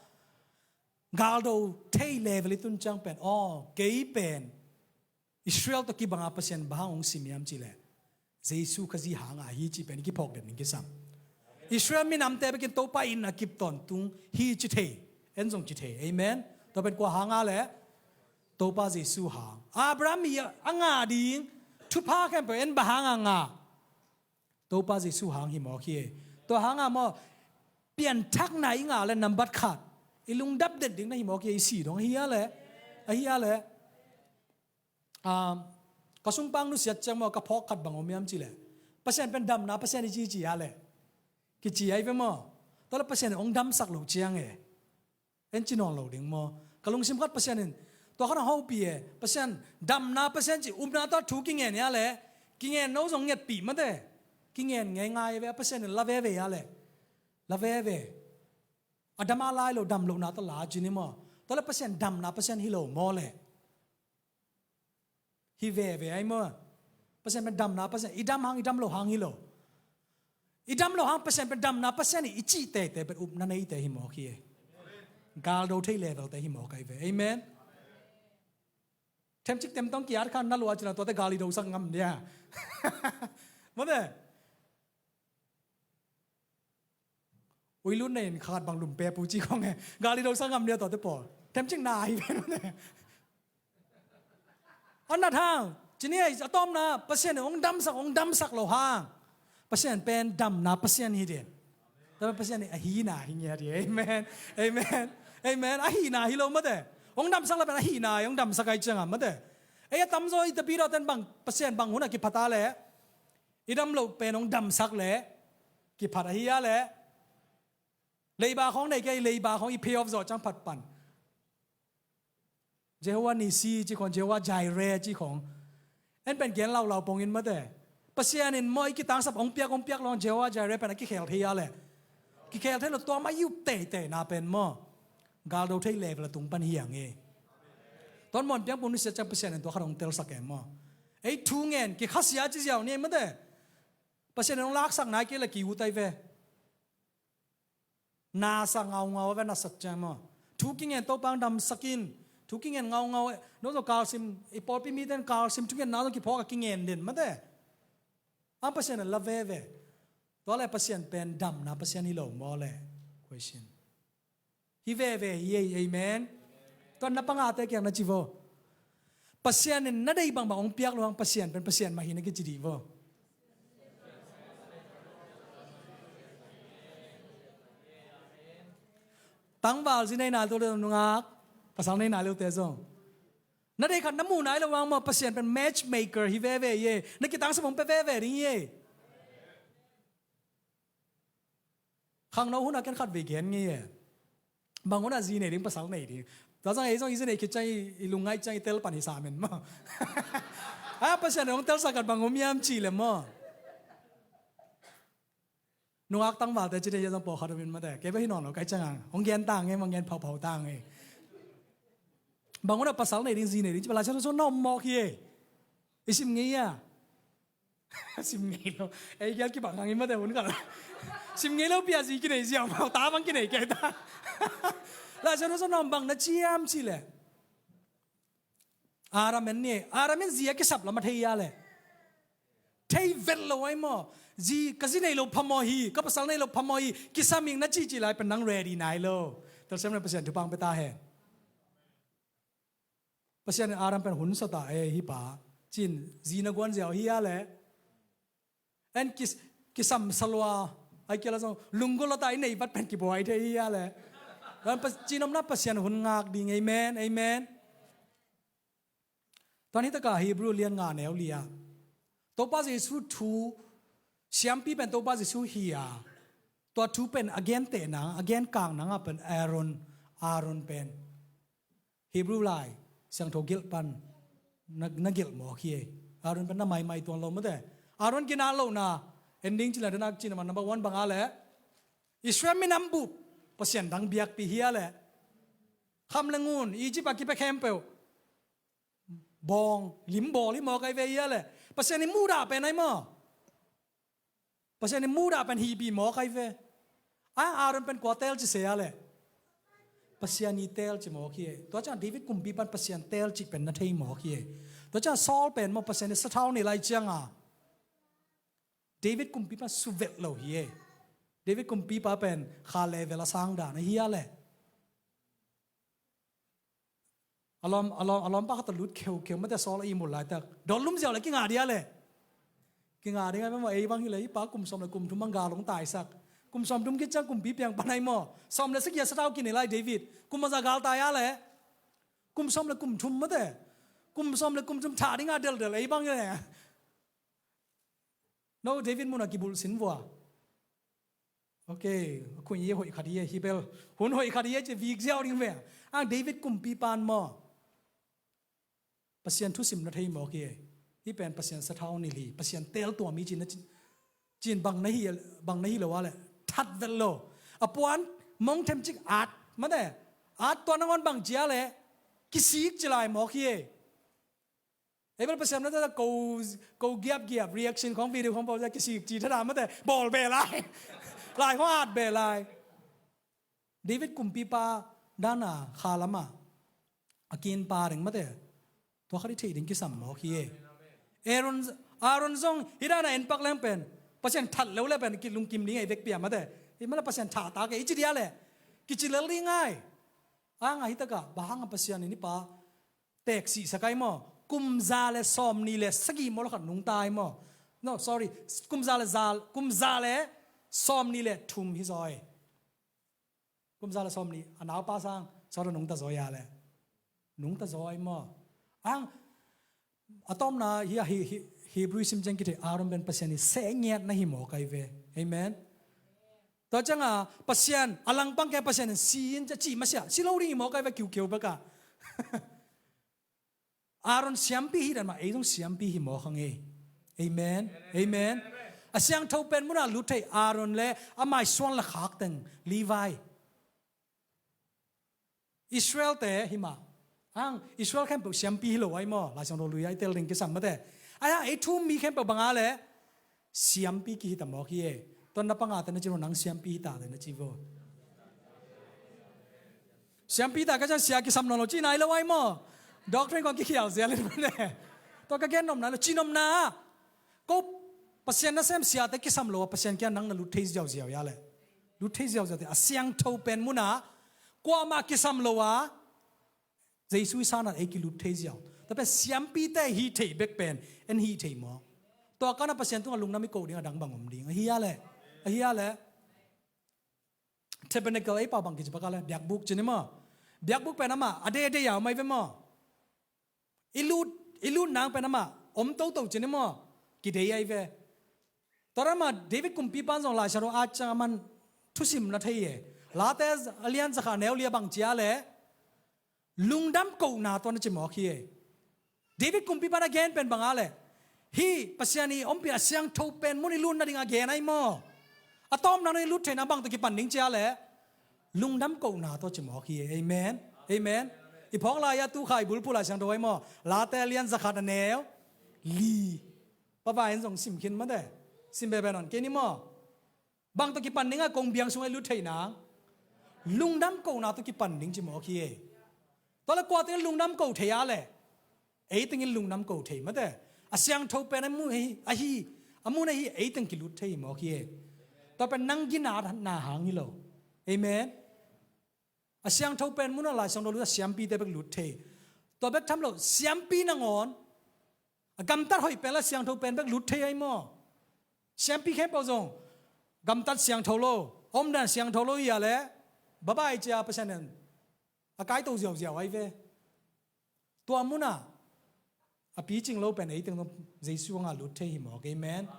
Galdo thei level i tun ciang pen aw kei pen Israel tawh kibanga Pasian bang hang hong sim hiam ci le Jesu Khazih hanga hi ci pen i kiphawk den ding kisam. Israel minamte bekin Topa itna kip tawntung hi ci thei. En zong ci thei. Amen. Tua pen kua hanga le Topa Jesu hang. Abraham i a ngah ding thupha khempeuh en bang hanga ngah. Topa Jesu hang hi mawk hi. Tua hanga maw pianthakna i ngah le nambat khat i lungdap den ding na hi mawk hi. I si dong ahi a le. Ahi a le. Ka sungpang nusiat ciang maw ka phawk khat bang om hiam ci le Pasian pen damna Pasian i ci ci a le kici ai ve maw? Tua le Pasian in hong damsak lo ciang e en ci nawn lo ding maw? Ka lungsim khat Pasian in tua khat a hopih e. Pasian damna Pasian ci upna tawh thu kingen hia le kingen no zong ngetpih mate. Kingen ngeingai ve a Pasian in la veve hia le la veve. A dam a lai lo dam lohna tawh la ci ni maw? Tua le Pasian damna Pasian hi lo maw le. Hi veve ai maw? Pasian pen damna Pasian i dam hang i dam lo hang hi lo. I dam lo hang Pasian pen damna Pasian i cih tete pen upna neite hi mawk hi. Galdo thei level te hi mawk ai ve. Amen. Themcik temtong kiat khan na lua cina tuate gal i dosak ngam dia. Mate. Uilun nei in khat bang lum pe pu ci khong e. Gal i dosak ngam dia tuate pawl. Themcik na hi pen mate. A nat hang cini a tawmna Pasian in hong damsak hong damsak lo hang Pasian pen damna Pasian hi din. Tua pen Pasian in a hina hi ngiat hi. Amen. Amen. Amen. A hina hi lo mate. Hong damsak la pen a hina hong damsak ai cianga mate. Ei a tamzaw i tapidaw ten bang Pasian bang hun a kiphat a le i dam loh pen hong damsak le kiphat ahi a le leiba khawng nei kei leiba khawng i pay off zawh ciang phat pan. Jehovah Nissi ci khawng Jehovah Jireh ci khawng en pen gen laulau pongin mate. Pasian in maw i kitangsap hong piak hong piak lawng Jehovah Jireh pen a kikhel thei a le kikhel thei lo tua mah i up teitei na pen maw? Galdo thei level a tung pan hiang e. Tuan mawn piang pun nusia ciang Pasian in tua khat hong telsak e maw? Ei thu ngen kikhasia ci ziau ni ei mate. Pasian in hong laksak nai kei le ki-ut ai ve. Nasa ngaungau a ve nasat ciang maw? Thu kingen Topa hong damsak in. Thu kingen ngaungau e. No zong kalsim i pawlpi miten kalsim thu ngen na zong kiphawk a kingen den mate. Ang Pasian a la veve. Tua le Pasian pen damna Pasian hi lo maw le? Question. Hi veve hi ei. Amen. Tua na pangate kiang na ci vo. Pasian in na dei bangbang hong piak lo hang Pasian pen Pasian mah hi na kici dih vo. Tangval zi nei nai lo te nungak pasal nei nai lo te zong na dei khat na muh nai lo hang maw Pasian pen matchmaker hi veve hi ei. Na kitangsap hong pia veve ding hi ei. Khangno hun a ken khat vei gen ngei e. Bang hun a zi nei ding pasal nei ding. Tua zong ei zong i zi nei khit ciang i lungngai ciang i tel pan hi sa men maw? A Pasian hong telsak khat bang om hiam ci le maw? Nungak tangvalte ci te hi a zong pawlkhat om in mate kei bek hi nawn lo kai ciang ang hong gen tang e hong gen phauphau tang e. Bang hun a pasal nei ding zi nei ding ci pa Lai Siangtho sung na om mawk hi e. I sim ngei a. Sim ngei lo. Ei gel kibang hangin mate hun kal. Sim ngei lo pia zi kinei ziau mau ta bang kinei kei ta. Lai Siangtho sung na om bang na ciam ci le. Aramen ni aramen zi a kisap lam a thei a le. Thei vet lo ai maw? Zi ka zi nei lo phamaw hi ka pasal nei lo phamaw hi kisam ing na ci ci lai pen nang ready nai lo. Telsiam na Pasian thupang pe ta hen. Pasian in Adam pen hun sa ta e hi pa cin zi na guan ziau hi a le. En kis kisam salua ai kia la zong lunggol ta i nei vat pen kibuai thei hi a le. Ran pa cin omna Pasian hun ngak ding amen amen. Tuan hi taka Hebrew lian nga neu lia Topa Jesu thu siampi pen Topa Jesu hi a. Tua thu pen a gen teh nang, a gen kang nang a pen Aaron, Aaron pen Hebrew lai siangtho gelh pan na, na gelh mawk hi e. Aaron pen na maimai tuan lo mate. Aaron gina lo na ending cila dana cina man number one bang a le Israel minam bup Pasian dang biakpi hi a le kham le ngun Egypt a kipe khempeuh bawng lim bawl hi mawk ai ve hi a le Pasian i mudah pen ai maw? Pasian i mudah pen hihpi mawk ai ve. A Aaron pen kua teel ci se a le Pasian i teel ci mawk hi e. Tua ciang David kumpi pan Pasian teel ci pen na thei mawk hi e. Tua ciang Saul pen maw Pasian i sathau nei lai cianga David kumpi pan suvelh lo hi e. David kumpipa pen kha level a sang dan a hi a le a lawm, a lawm, a lawmpa khat a lut kheukheu mate Saul a ihmul laitak dawn lum ziau le kinga dia le kinga ding a memaw ei bang hi le hi pa kum sawm le kum thum bang gal hong taisak kum sawm thum khit ciang kumpi piang pan ai maw sawm le sagih a sathau kinei lai David kum a za gal tai a le kum sawm le kum thum mate kum sawm le kum thum tha ding a deldel ei bang hi le no David mun a kibulh sin vua. Ok, a khuih i hoih khat i hi bel hun hoih khat i ci vik ziau ding ve. Ang David kumpi pan maw Pasian thusim na thei mawk hi e. Hi pen Pasian sathau nilh hi Pasian teel tuam hi cin na cin cin bang na hi bang na hi lo a le that vet lo a puan mong them cik at mate at tua nangawn bang cia le kisik ci lai mawk hi e. Ei bel Pasian na ta ko ko giap giap reaction khong video khong pau kisik ci thada mate bawl be lai lai khong at be lai. David kumpipa dana kha lama a kinpa ding mate tua khat i theih ding kisam mawk hi e. Aaron Aaron zong hi dana en pak leng pen Pasian that lo le pen kilungkim ding ei vekpi a mate hi mala Pasian thah tak ei ci dia le kici lel ding ai. Ang a hi taka bahang a Pasian in i pa teeksih sak ai maw kum za le sawm ni le sagih maw lo khat nungta ai maw? No sorry, kum za le za kum za le sawm ni le thum hi zaw e. Kum za le sawm ni a naupa sang sawt a nungta zaw ia le nungta zaw ai maw? Ang a tawmna hi a hi Hebrew sim ciang kithei Aaron pen Pasian i seh ngiat na hi mawk ai ve. Amen. Tua cianga Pasian a langpang keng Pasian in si in ca cih masiah si lo ding hi mawk ai ve kiukiu beka. Aaron siampi hi dan mah ei zong siampi hi mawk hang e. Amen. Amen. A siangtho pen munah lut thei Aaron le a maisuan la khak teng Levi. Israel te hi mah ang Israel khempeuh siampi hi lo ai maw? Laisiangtho lui ai tel ding kisam mate ai hang ei thu mi khempeuh banga le siampi kihita mawk hi e. Ton na panga te na ci lo nang siampi hita te na ci vo. Siampi ta ka ciang sia kisam nawn lo ci nai lo ai maw? Doctrine kong kikhial zia le mate. Tua ka gen nopna lo ci nopna ko Pasian na sem siate kisam lo a Pasian kia nang na lut thei ziauziau ia le lut thei ziauziau te a siangtho pen muna kuamah kisam lo a Jesu i sanat ei kilut thei ziau. Tua pen siampite hi thei bek pen en hi thei maw? Tua kana Pasian tunga lungdam i ko ding a dang bang om ding ahi a le ahi a le tabernacle ei pau bang kici baka le biakbuk cini maw? Biakbuk pen amah a dei a dei a om ai ve maw? I lut i lut nang pen amah om toto cini maw? Kidei ai ve. Tua dan mah David kumpi pan zong Lai Siangtho a ciang a man thusim na thei e. Late a lian zakha neu lia bang cia le lungdam kohna tua na ci mawk hi e. David kumpi pan a gen pen banga le hih Pasian i ompih a siangtho pen mun i lut nading a gen ai maw? A tawpna i lut theihna bang tawh kipan ding cia le lungdam kohna tua ci mawk hi e. Amen. Amen. I phawk lai a tu kha i bulphuh Lai Siangtho ai maw? Late a lian zakhat a neu li. Papa in zong sim khin mate sim bebe nawn kei ni maw? Bang tawh kipan ding a kong biang sung a i lut theih nang lungdam kohna tawh kipan ding ci mawk hi e. Tua le kua tengin lungdam ko thei a le ei tengin lungdam ko thei mate a siangtho pen a mu ahi a mu na hi ei teng kilut thei mawk hi e. Tua pen nang gina na hang hi lo. Amen. A siangtho pen muna Lai Siangtho lut a siampite bek lut thei. Tua bek tham lo siampi nangawn a gamtat hoih pen la siangtho pen bek lut thei ai maw? Siampi khempeuh zong gamtat siangtho lo omdan siangtho lo hi a le babai cia Pasian in a kaito ziauziau ai ve. Tua muna a picing lo pen ei teng zong Jesu anga lut thei hi mawk. Amen.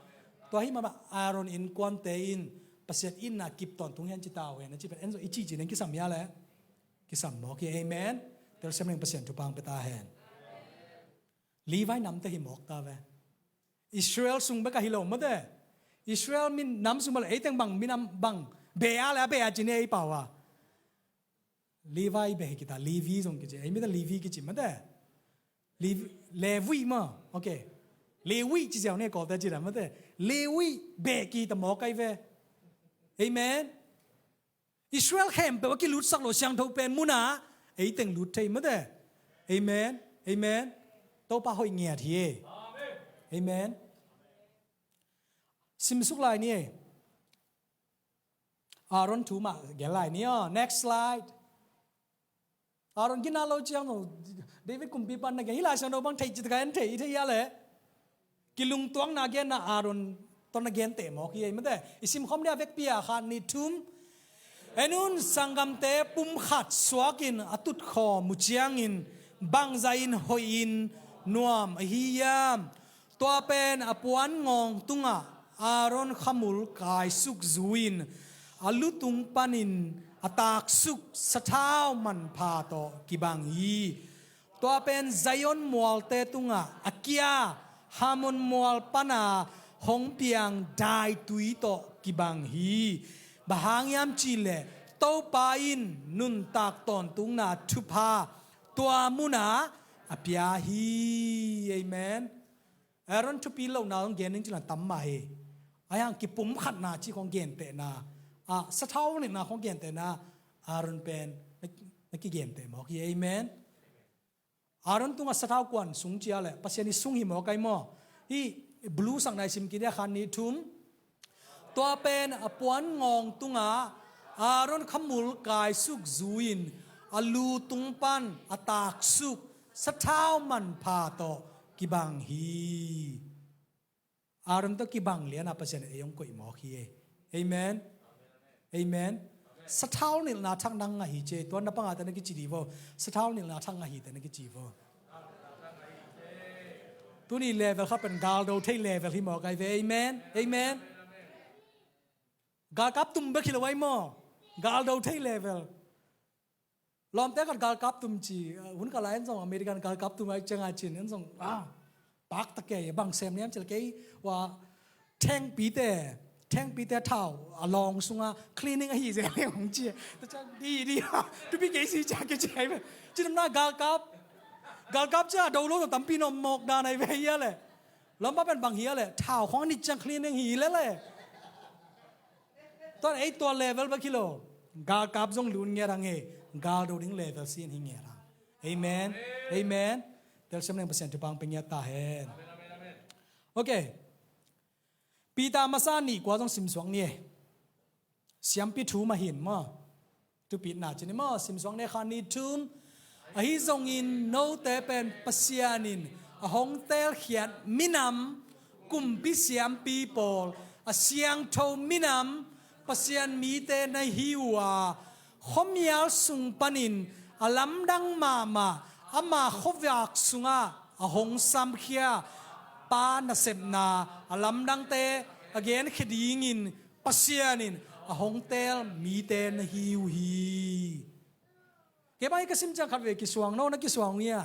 Tua hi mah Aaron innkuante in Pasian itna kip tawntung hen ci ta uh hen, a ci pen en zong i cihcih nen kisam hia leh? Kisam mawk hi. Amen. Telsiam ning Pasian thupha hong pia ta hen. Levi namte hi mawk ta ve. Israel sung bek a hi lo mate. Israel minam sung bek a, ei teng bang minam bang beh a leh a beh a ci ni ei pau a. Levi beh hi kita, Levi zong kici, ei mite Levi kici mate. Levi, Levi maw, ok. Levi ci ziau ni Kawlte ci ta mate. Levi beh kita mawk ai ve. Amen. Israel khempeuh a kilutsak lo siangtho pen munah ei teng lut thei mate. Amen. Amen. Topa hoih ngiat hi e. Amen. Simsuk lai ni e. Aaron thu mah gen lai ni aw. Next slide. Aaron gina lo ciang lo. David kumpipa na gen hi lai siangtho bang thei ci taka en thei i thei hia leh? Kilungtuakna genna Aaron tawh na genteh mawk hi ei mate. I simkhawm dia vekpi a khat nih thum. En un, sanggamte pumkhat suakin a tutkhawm uh ciangin bangzah in hoihin nuam ahi hiam? Tua pen a puan ngawng tungah Aaron khamul kaisuk zu-in a lutung panin a taaksuk sathau manpha tawh kibang hi. Tua pen Zion mualte tungah a kia Hermon mual pana hong piang daitui tawh kibang hi. Bang hang hiam cihleh Topa in nuntak tawntungna thupha tua munah a pia hi. Amen. Aaron thupi lohna hong gen ning ci la tam mah hi. Ahi hang kipumkhatna ci khong gentehna, a sathau nilhna khong gentehna Aaron pen na, na kigenteh mawk hi. Amen. Aaron tungah sathau kuan sung cia leh Pasian i sung hi mawk ai maw? Hih blue sakna i sim kik dia khat nih thum. Tua pen a puan ngawng tungah Aaron khamul kaisuk zu-in a lutung pan a taaksuk sathau manpha tawh kibang hi. Aaron tawh kibang lianah Pasian in ei hong koih mawk hi e. Amen. Amen. Sathau nilhna thak nang ngah hi ci e. Tua na pangate na kici di vo. Sathau nilhna thak ngah hite na kici vo. Tuni level kha pen galdo thei level hi mawk ai ve. Amen. Amen. Galkap tum bek hi lo ai maw? Galdo thei level. Lawmte khat galkap tum ci, uh, hun khat lai en zong American galkap tum ai cianga cin en zong, ah, pak ta kei, bang sem niam cil kei, wa thengpite, thengpite thau a lawng sunga cleaning ahi zel hong ci. Ta ciang di di ha, thupi kei si cia kei ci ai ve. Cinamna galkap, galkap cia do lo tampi no mawk dan ai ve hia le. Lawmpa pen bang hia le, thau khong a nit ciang cleaning hi le le. Tuan ei tua level bek hi lo. Galkap zong lun ngiat hang e. Galdo ding level sin hi ngiat hang. Amen. Amen. Telsiam leng Pasian thupha hong pe ngiat ta hen. Ok. Peter masa nih kua zong simsuak ni e. Siampi thu mah hin maw? Thupitna ci ni maw? Simsuak ni e khat nih thum. Ahi zongin note pen Pasian in a hong teelkhiat minam, kumpi siampi pawl, a siangtho minam, Pasian mite na hi uh a, khuamial sung panin a lamdang mahmah ama khuavak sungah a hong samkhia Pa nasepna a lamdangte a genkhia dingin Pasian in a hong teel mite na hi uh hi. Kei bang i ka sim ciang khat ve kisuang, no na kisuang uh hia?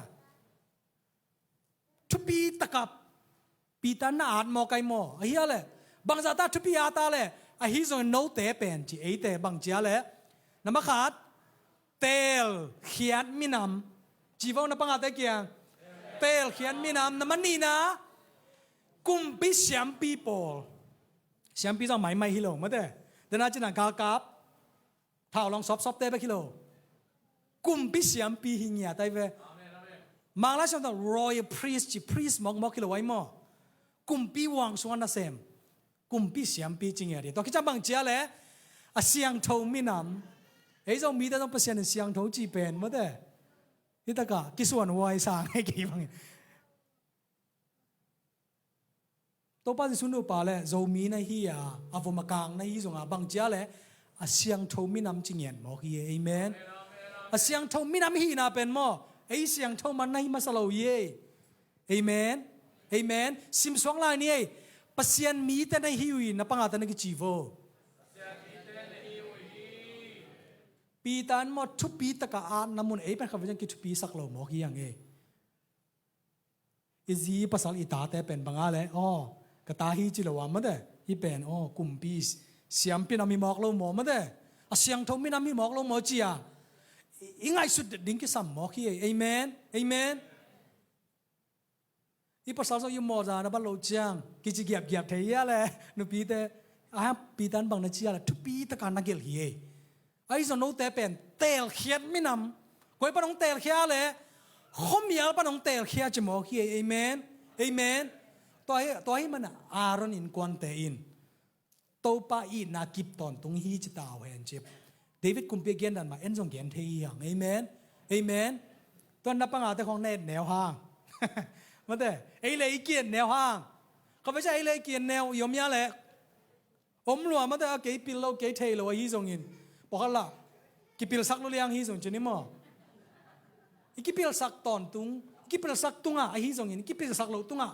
Thupi takap Peter na at maw kai maw? Ahi a le. Bangzah ta thupi a ta le. Ahi zong note pen ci eite bang cia le. Nama khat, teelkhiat minam. Ci vo na pangate kiang. Teelkhiat minam. Nama nihna, kumpi siampi pawl. Siampi zong maimai hi lo mate. Dena cina galkap. Thau long sawpsawpte bek hi lo. Kumpi siampi hi ngiat ai ve. Manglai siam ta royal priest ci, priest mawkmawk hi lo ai maw? Kumpi uang sungah nasem. Kumpi siampi ci ngiat hi. Tua kiciang bang cia le, a siangtho minam. Ei Zomite zong Pasian in siangtho ci pen mate. Hi takah kisuan huai sang hei kei bangin. Topa Jesu nupa le Zomi na hi a, a vom a kang na hi zonga bang cia le, a siangtho minam ci ngiat mawk hi. Amen. A siangtho minam hihna pen maw, ei siangtho man na hi masa lo hi. Amen. Amen. Simsuak lai ni ei. Pasian mite na hi uh hi, na pangate na kici vo. Peter in maw thupi taka atna mun ei pen khat vei ciang kithupisak lo mawk hi hang e. I zi pasal i tate pen banga le aw ka ta hi ci lo a mate. Hih pen aw kumpi siampi nam hi mawk lo maw mate. A siangtho minam hi mawk lo maw ci a i ngaihsut ding kisam mawk hi. Amen. Amen. I pasal zong i mawza na bat lo ciang kici giapgiap thei hia le nupite a Peter in bang na ci a le thupi taka na gelh hi e. Ahi zong note pen teelkhiat minam koi pan hong teelkhia le khuamial pan hong teelkhia ci mawk hi e. Amen. Amen. Tua hi mana Aaron innkuante in Topa itna kip tawntung hi ci ta uh hen ci. David kumpi a gen dan mah en zong gen thei hi hang. Amen. Amen. Tuan na pangate khong na et neu hang. Mate ei le i ki et neu hang. Kha vei cia ei le i ki et neu i om ia le om lua mate a kei pil lo kei thei lo ahi zongin pawkhat lah kipilsak lo liang hi zong ci ni maw? I kipilsak tawntung i kipilsak tungah ahi zongin i kipilsak lo tungah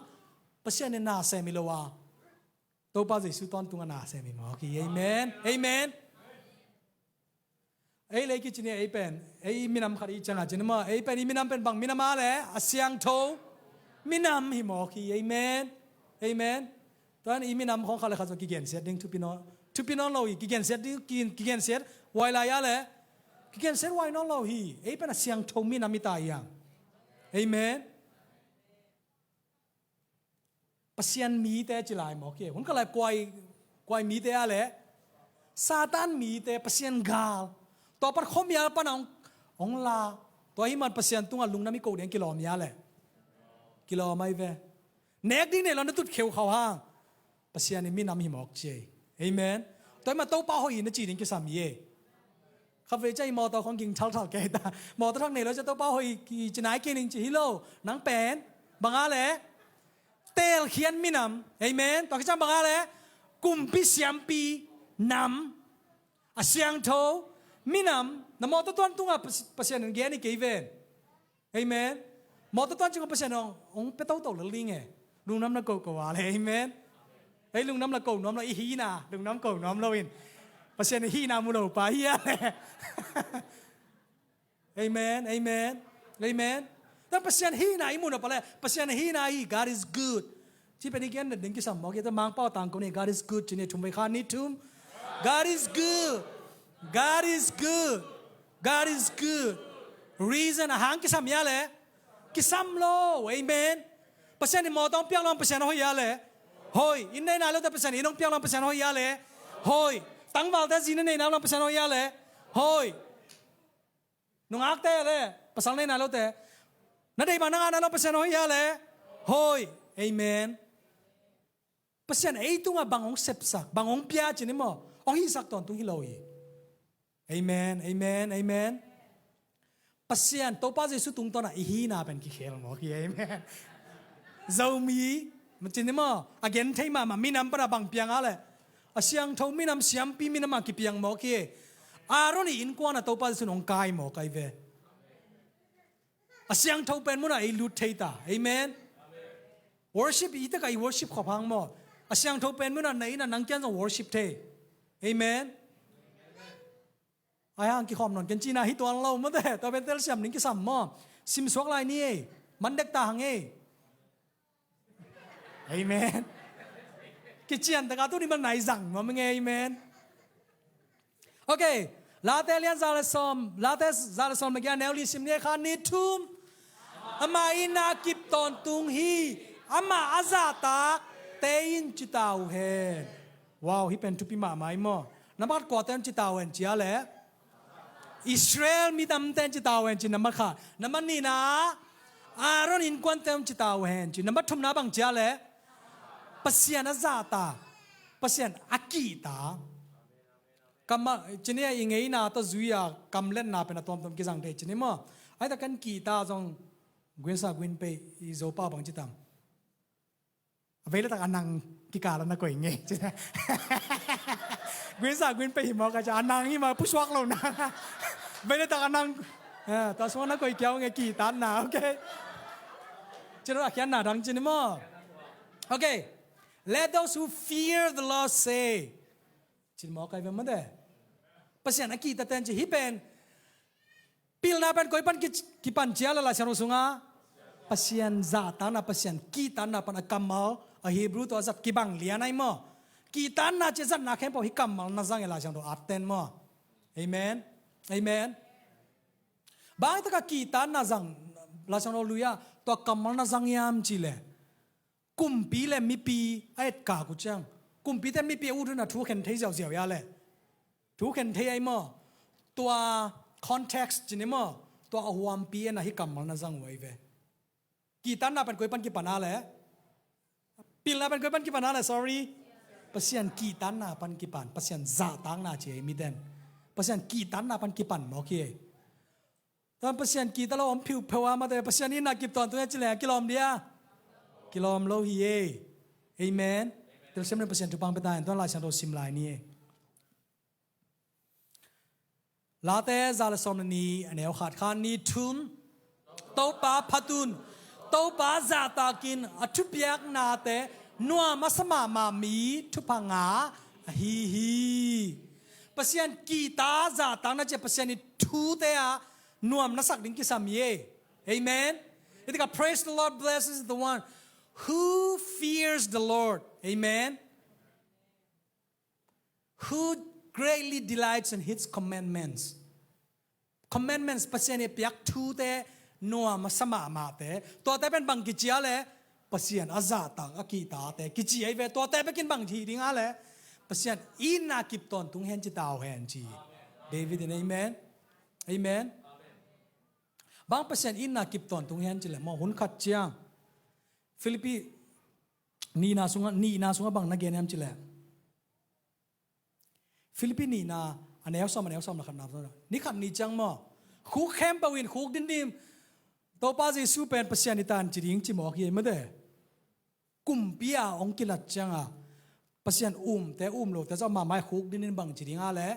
Pasian in na sem hi lo a Topa Jesu tawntungah na sem hi mawk hi. Amen. Amen. Ei le ei kici ni ei pen ei minam khat i ciangah ci ni maw ei pen i minam pen bang minam a le a siangtho minam hi mawk hi. Amen. Amen. Tuan i minam khong khat le khat zong kigensiat ding thupi nawn thupi nawn lo hi kigensiat ding kigensiat huai lai a le kigensiat huai nawn lo hi. Ei pen a siangtho minam hi ta hiang. Amen. Pasian mite ci lai mawk hi. Hun khat lai kuai kuai mite a le Satan mite Pasian gal tua pan khuamial pan a hong la tua hi man Pasian tungah lungdam i ko ding kilawm hi a le kilawm ai ve. Nek ding nei lo na tut kheu khau hang Pasian in minam hi mawk ci ei. Amen. Tua hi man Topa hoih hi na ci ding kisam hi ei. Kha vei cia i mawtaw khong ging thalthal kei ta mawtaw thak nei lo cia Topa hoih hi ci nai kei ning ci hi lo. Nang pen banga le teelkhian minam. Amen. Tua kiciang banga le kumpi siampi nam a siangtho minam na mawtaw tuan tungah Pasian in gen hi kei ven. Amen. Mawtaw tuan cingah Pasian hong hong pia toto lel ding e. Lungnuam na kohkoh a le amen. Ei lungnuam la ko nuam lo i hina lungnuam ko nuam lo in Pasian i hina mu lo pa hi a le. Amen. Amen. Amen. Tan Pasian hina i mu na pa le Pasian hina i God is good. Ci pen i gen na ding kisam mawk i ta Mangpau tang ko ni God is good ci ni thum vai kha ni thum. God is good. God is good. God is good. Reason a hang kisam ia le kisam lo. Amen. Pasian in mawtaw hong piak lo Pasian hoih ia le hoih. Inn nei nai lote Pasian inn hong piak lo Pasian hoih ia le hoih. Tangvalte zi na nei nai lo Pasian hoih ia le hoih. Nungakte le pasal nei nai lote na deih bang na ngah nai lo Pasian hoih ia le hoih. Amen. Pasian ei tungah bang hong sepsak bang hong pia ci ni maw hong hisak tawntung hi lo hi. Amen. Amen. Amen. Pasian Topa Jesu tungtawnah i hina pen kikhel mawk hi. Amen. Zomi ci ni maw a gen thei mahmah minam pana bang piang a le a siangtho minam siampi minam a kipiang mawk hi. Aaron i innkuan a Topa Jesu hong kai mawk ai ve. A siangtho pen munah ei lut thei ta. Amen. Worship i taka i worship khop hang maw a siangtho pen munah na ina nang kian zong worship thei. Amen. Ai hang kikhawm nawn ken cina hi tuan lo mate tua pen telsiam ning kisam maw. Simsuak lai ni ei. Mandek ta hang ei. Amen. Kician taka tu ni man nai zang maw ming ei amen. Okay. Late lian za le sawm Late za le sawm na gia neu li sim ni kha ni thum. Amah in a kip tawntung hi. Amah a zahtak te in ci ta uh hen. Wow hi pen thupi mahmah i maw. Nambat kua te in ci ta uh hen cia le Israel mi tamte in ci ta uh hen ci nambat kha. Nambat nihna Aaron innkuante in ci ta uh hen ci nambat thumna bang cia le Pasian a zahta Pasian a kihta. Kammal cinia i ngeina tawh zuia kamletna pen a tuamtuam kizang thei cini maw? Aita kan kihta zong guinsa guinpei i Zopa bang citam a veiletak a nang kikala na koi ngei cina. Guinsa guinpei hi maw ka cia a nang hi maw pusuak lo na veiletak a nang tua sungah na koi kiau ngei kihtatna. Okay. Cina a khiatna dang cini maw? Okay. Let those who fear the Lord say. Cin mawk ai ve mate. Pasian a kihta ten ci hi pen Pilna pen koi pan ki, kipan ci a le Laisiangtho sungah, Pasian zahtakna, Pasian kihtakna pan a kammal, a Hebrew tawh a zat kibang lian ahi maw. Kihtakna ci a zatna khempeuh hih kammal na zang e, Laisiangtho atten maw. Amen. Amen. Bang takah kihtakna zang, Laisiangtho lui ah tua kammal na zang hiam cih leh, kumpi le mipi a etkak uh ciang, kumpite mipi a ut hun a thu khen thei ziauziau hi a le, thu khen thei ahi maw. Tua context ci ni maw, tua a huampi en a hih kammal na zang uh ahi ve. Kihtakna pen koi pan kipan a le, pilna pen koi pan kipan a le, sorry. Pasian kihtakna pan kipan, Pasian zahtakna ci ei miten. Pasian kihtakna pan kipan mawk hi ei. Tuan Pasian kihta lo om phiupheu a, mate Pasian itna kip tawntung hiam cih leh kilawm dia? Kilawm lo hi ei. Amen. Telsiam in Pasian thupha pia ta hen. Tuan Laisiangtho sim lai ni ei. Late za le sawm le nih, a neu khat, khat nih thum. Topa phat un. Topa zahtakin a thupiaknate nuam a sa mahmah mi thupha ngah ahi hi. Pasian kihta zahtakna ci a Pasian i thute ah nuam na sak ding kisam hi ei. Amen. Hih takah praise the Lord, blessed is the one who fears the Lord. Amen. Who greatly delights in his commandments. Commandments, Pasian i piak thute nuam a sa mahmahte. Tuate pen bang kici a le, Pasian a zahtak a kihtate kici ahi ve. Tuate bekin bang hi ding a le, Pasian itna kip tawntung hen ci ta uh hen ci. David in amen. Amen. Bang Pasian itna kip tawntung hen cih leh maw, hun khat ciang Philippi nihna sungah, nihna sungah bang na gen hiam cih leh, Philippi nihna, a neu sawm, a neu sawm le khatna, ni khat ni ciang maw, khuk khempeuh in khuk dindim, Topa Jesu pen Pasian i tan ci ding ci mawk hi ei mate. Kumpi a hong kilat ciangah Pasian umte um lote zong mahmah khuk dindim bang ci ding a le,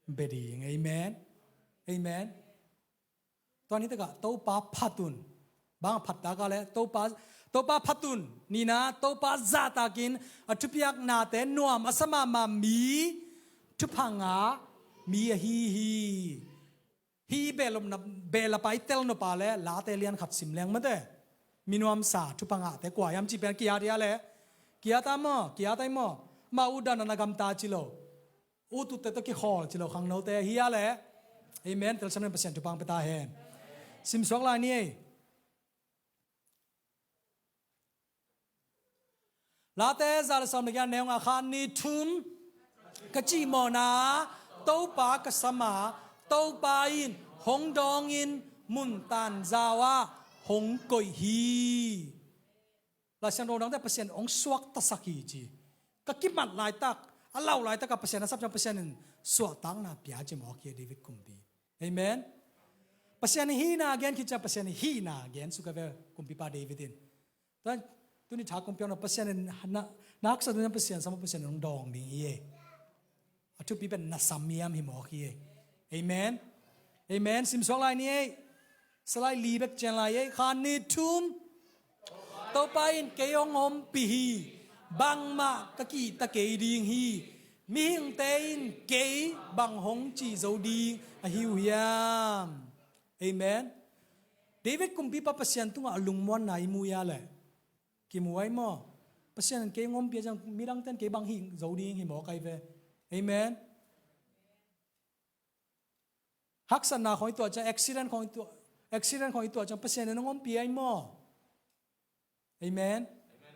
bia ding. Amen. Amen. Tua ni takah Topa phat un. Bang a phat tak a le, Topa, Topa phat un. Nihna, Topa zahtakin a thupiaknate nuam a sa mahmah mi thupha ngah mi ahi hi. Hih behlapna, behlap a i tel nop a le, Late lian khat sim leng mate. Mi nuamsa thupha ngahte kua hiam cih pen ki-at hi a le. Ki-at a maw, ki-at a hi maw. Mah utdan a na gamta ci lo. Ut utte tawh kikhawl ci lo khangnote hi a le. Amen. Telsiam in Pasian thupha pia ta hen. Simsuak lai ni ei. Late za le sawm le giat, neu nga, khat nih thum. Ka cihmawhna Topa ka sam a, Topa in hong dawngin mun tanzau ah hong koih hi. Laisiangtho dangte Pasian hong suaktasak hi ci. Ka kimat laitak, a lau laitak a Pasian a sap ciang Pasian in suahtakna pia ci mawk hi David kumpi. Amen. Pasian i hihna gen khit ciang Pasian i hihna gen suk a ve kumpipa David in. Tuan, tuni tha kumpi a na Pasian in na, na haksa ding Pasian sam, Pasian in hong dawng ding hi ei. A thupi pen na sam hiam hi mawk hi ei. Amen. Amen. Simsuak lai ni ei. Salai li bek cian lai ei. Khat nih thum. Topa in kei hong ompih hi. Bangmah ka kihta kei ding hi. Mihingte in kei bang hong ci zo ding ahi uh hiam? Amen. David kumpipa Pasian tungah a lungmuanna i mu hi a leh, kimu ahi maw? Pasian in kei hong ompih a ciang midangte in kei bang hih zo ding hi mawk ahi ve. Amen. Haksatna khawng i tuah ciang, accident khawng i tuah, accident khawng i tuah ciang Pasian in hong ompih ahi maw? Amen.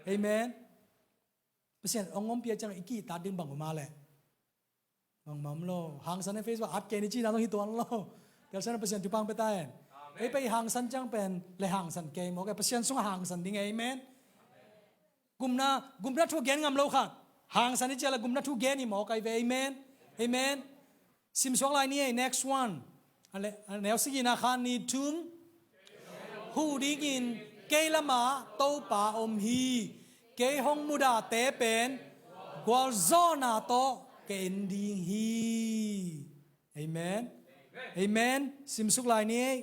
Amen. Pasian hong ompih a ciang i kihtak ding bang om a leh? Bangmah om lo. Hangsan in Facebook at kei ni cihna zong hi tuan lo. Telsiam in Pasian thupha pia ta hen. Ei pen i hangsan ciang pen le hangsan kei mawk e, Pasian sungah hangsan ding e. Amen. Gupna, gupna thu gen ngam lo khat, hangsan i ci a leh gupna thu gen hi mawk ahi ve. Amen. Amen. Simsuak lai ni ei, next one. A le, a neu sagihna, khat nih thum. Huh dingin kei lamah Topa om hi. Kei hong mudahte pen gualzawhna tawh ka en ding hi. Amen. Amen. Simsuk lai ni ei.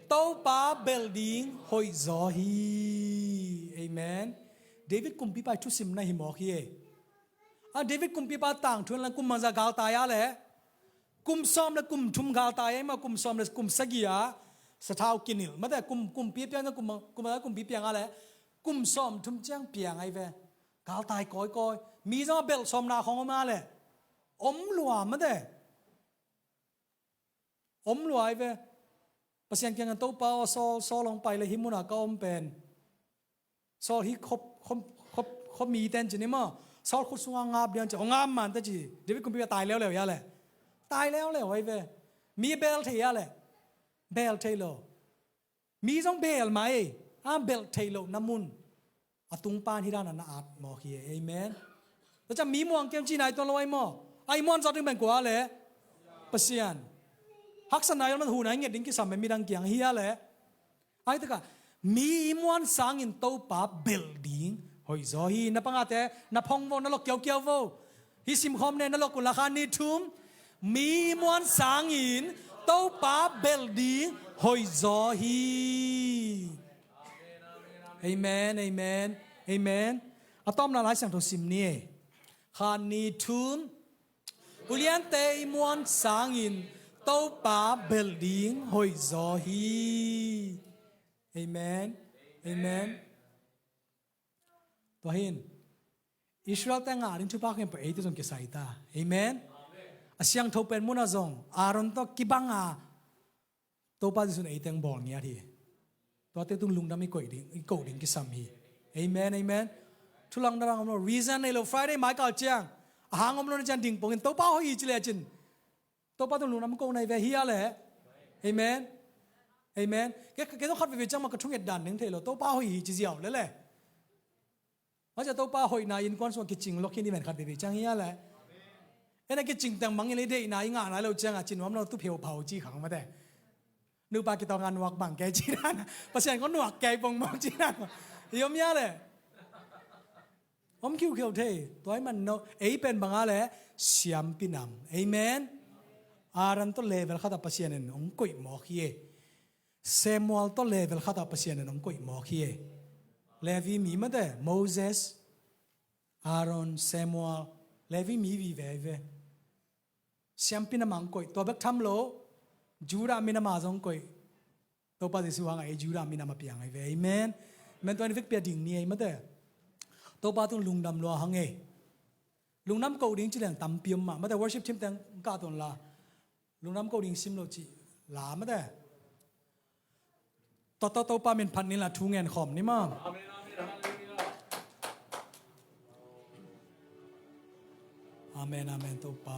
Topa belh ding hoihzaw hi. Amen. David kumpipa i thusimna hi mawk hi ei. A David kumpipa tangthu in la kum bangzah galtai a leh, kum sawm le kum thum galtai a, ima kum sawm le kum sagih a sathau kinilh mate, kum, kumpi piang, kum, kum, kumpi piang a leh kum sawm thum ciang piang ahi ve. Galtai kawikawi. Mi zong a belh sawmna khawng om a leh om lua mate. Om lua ahi ve. Pasian kiangah, Topa aw, Saul, Saul hong pai le hih munah ka om pen, Saul hih khop, khop, khop, khop mi ten cin hi maw, Saul khut sungah ngap dian ci, hong ngap man ta ci. David kumpipa tai leuleu hi a leh, tai leuleu ahi ve. Mi bel thei a leh, bel thei lo. Mi zong bel mai, a belh theih lohna mun a tung pan hih dan a na at mawk hi. Amen. Tua ciang mi muang kei un ci nai tuan lo ahi maw? A i muan zawh ding pen kua leh? Pasian. Haksatna i om a hun a i nget ding kisam pen midang kiang hi a leh. Ahi takah mi i muan sangin Topa belh ding hoih zaw hi. Na pangate, na phong vo, na lok kiaukiau vo. Hih simkhawm ne, na lok un la, kha ni thum. Mi i muan sangin Topa belh ding hoih zaw hi. Amen, amen, amen. A tawpna Lai Siangtho sim ni. Kha ni thum. Uliante i muan sangin Topa belh ding hoih zaw hi. Amen. Amen. Tua hi in Israel te ngah ding thupha khen pah, eite zong kisai ta. Amen. A siangtho pen munah zong Aaron tawh kibang a Topa Jesuh in eite hong bawl ngiat hi. Tuate tung lungdam i koih ding, i koh ding kisam hi. Amen, amen. Thulang narang om lo, reason nei lo, Friday mai kal ciang a hang om lo na ciang ding pongin Topa hoih hi ci lecin Topa tung lungdam koh nai ve hi a leh. Amen. Amen. Kei, kei zong khat veve ciang mah ka thunget dan ding thei lo, Topa hoih hi ci ziau lele. Masa Topa hoihna innkuan sungah kicing lok hi ni men khat veve ciang hi a leh. Ena kicing teng bangin i deihna i ngah nai lo ciangah ci nuam lo, tu pheuphau ci khang mate. Nupa kitawng a nuak bang kei ci dan, Pasian kong nuak kei pongmawk ci dan. I om hi a leh. Om khiukheu thei, tua i man no, ei pen bang a leh, siampi nam. Amen. Aaron tawh level khat ah Pasian in hong koih mawk hi e. Samuel tawh level khat ah Pasian in hong koih mawk hi e. Levi mi mate, Moses, Aaron, Samuel, Levi mi vive ahi ve. Siampi nam ah hong koih, tua bek tham lo, Judah minam ah zong hong koih. Topa Jesuh hangah ei Judah minam a piang ahi ve. Amen. Amen. Tua in vekpi a ding ni ei mate. Topa tung lungdam lua hang ei. Lungdam koh ding ci leng tampi om mah. Mate worship team teng kah tuan la. Lungdam koh ding sim lo ci la mate. Tua tawh Topa min phat ni la, thu ngen khawm ni maw. Amen, amen, Topa.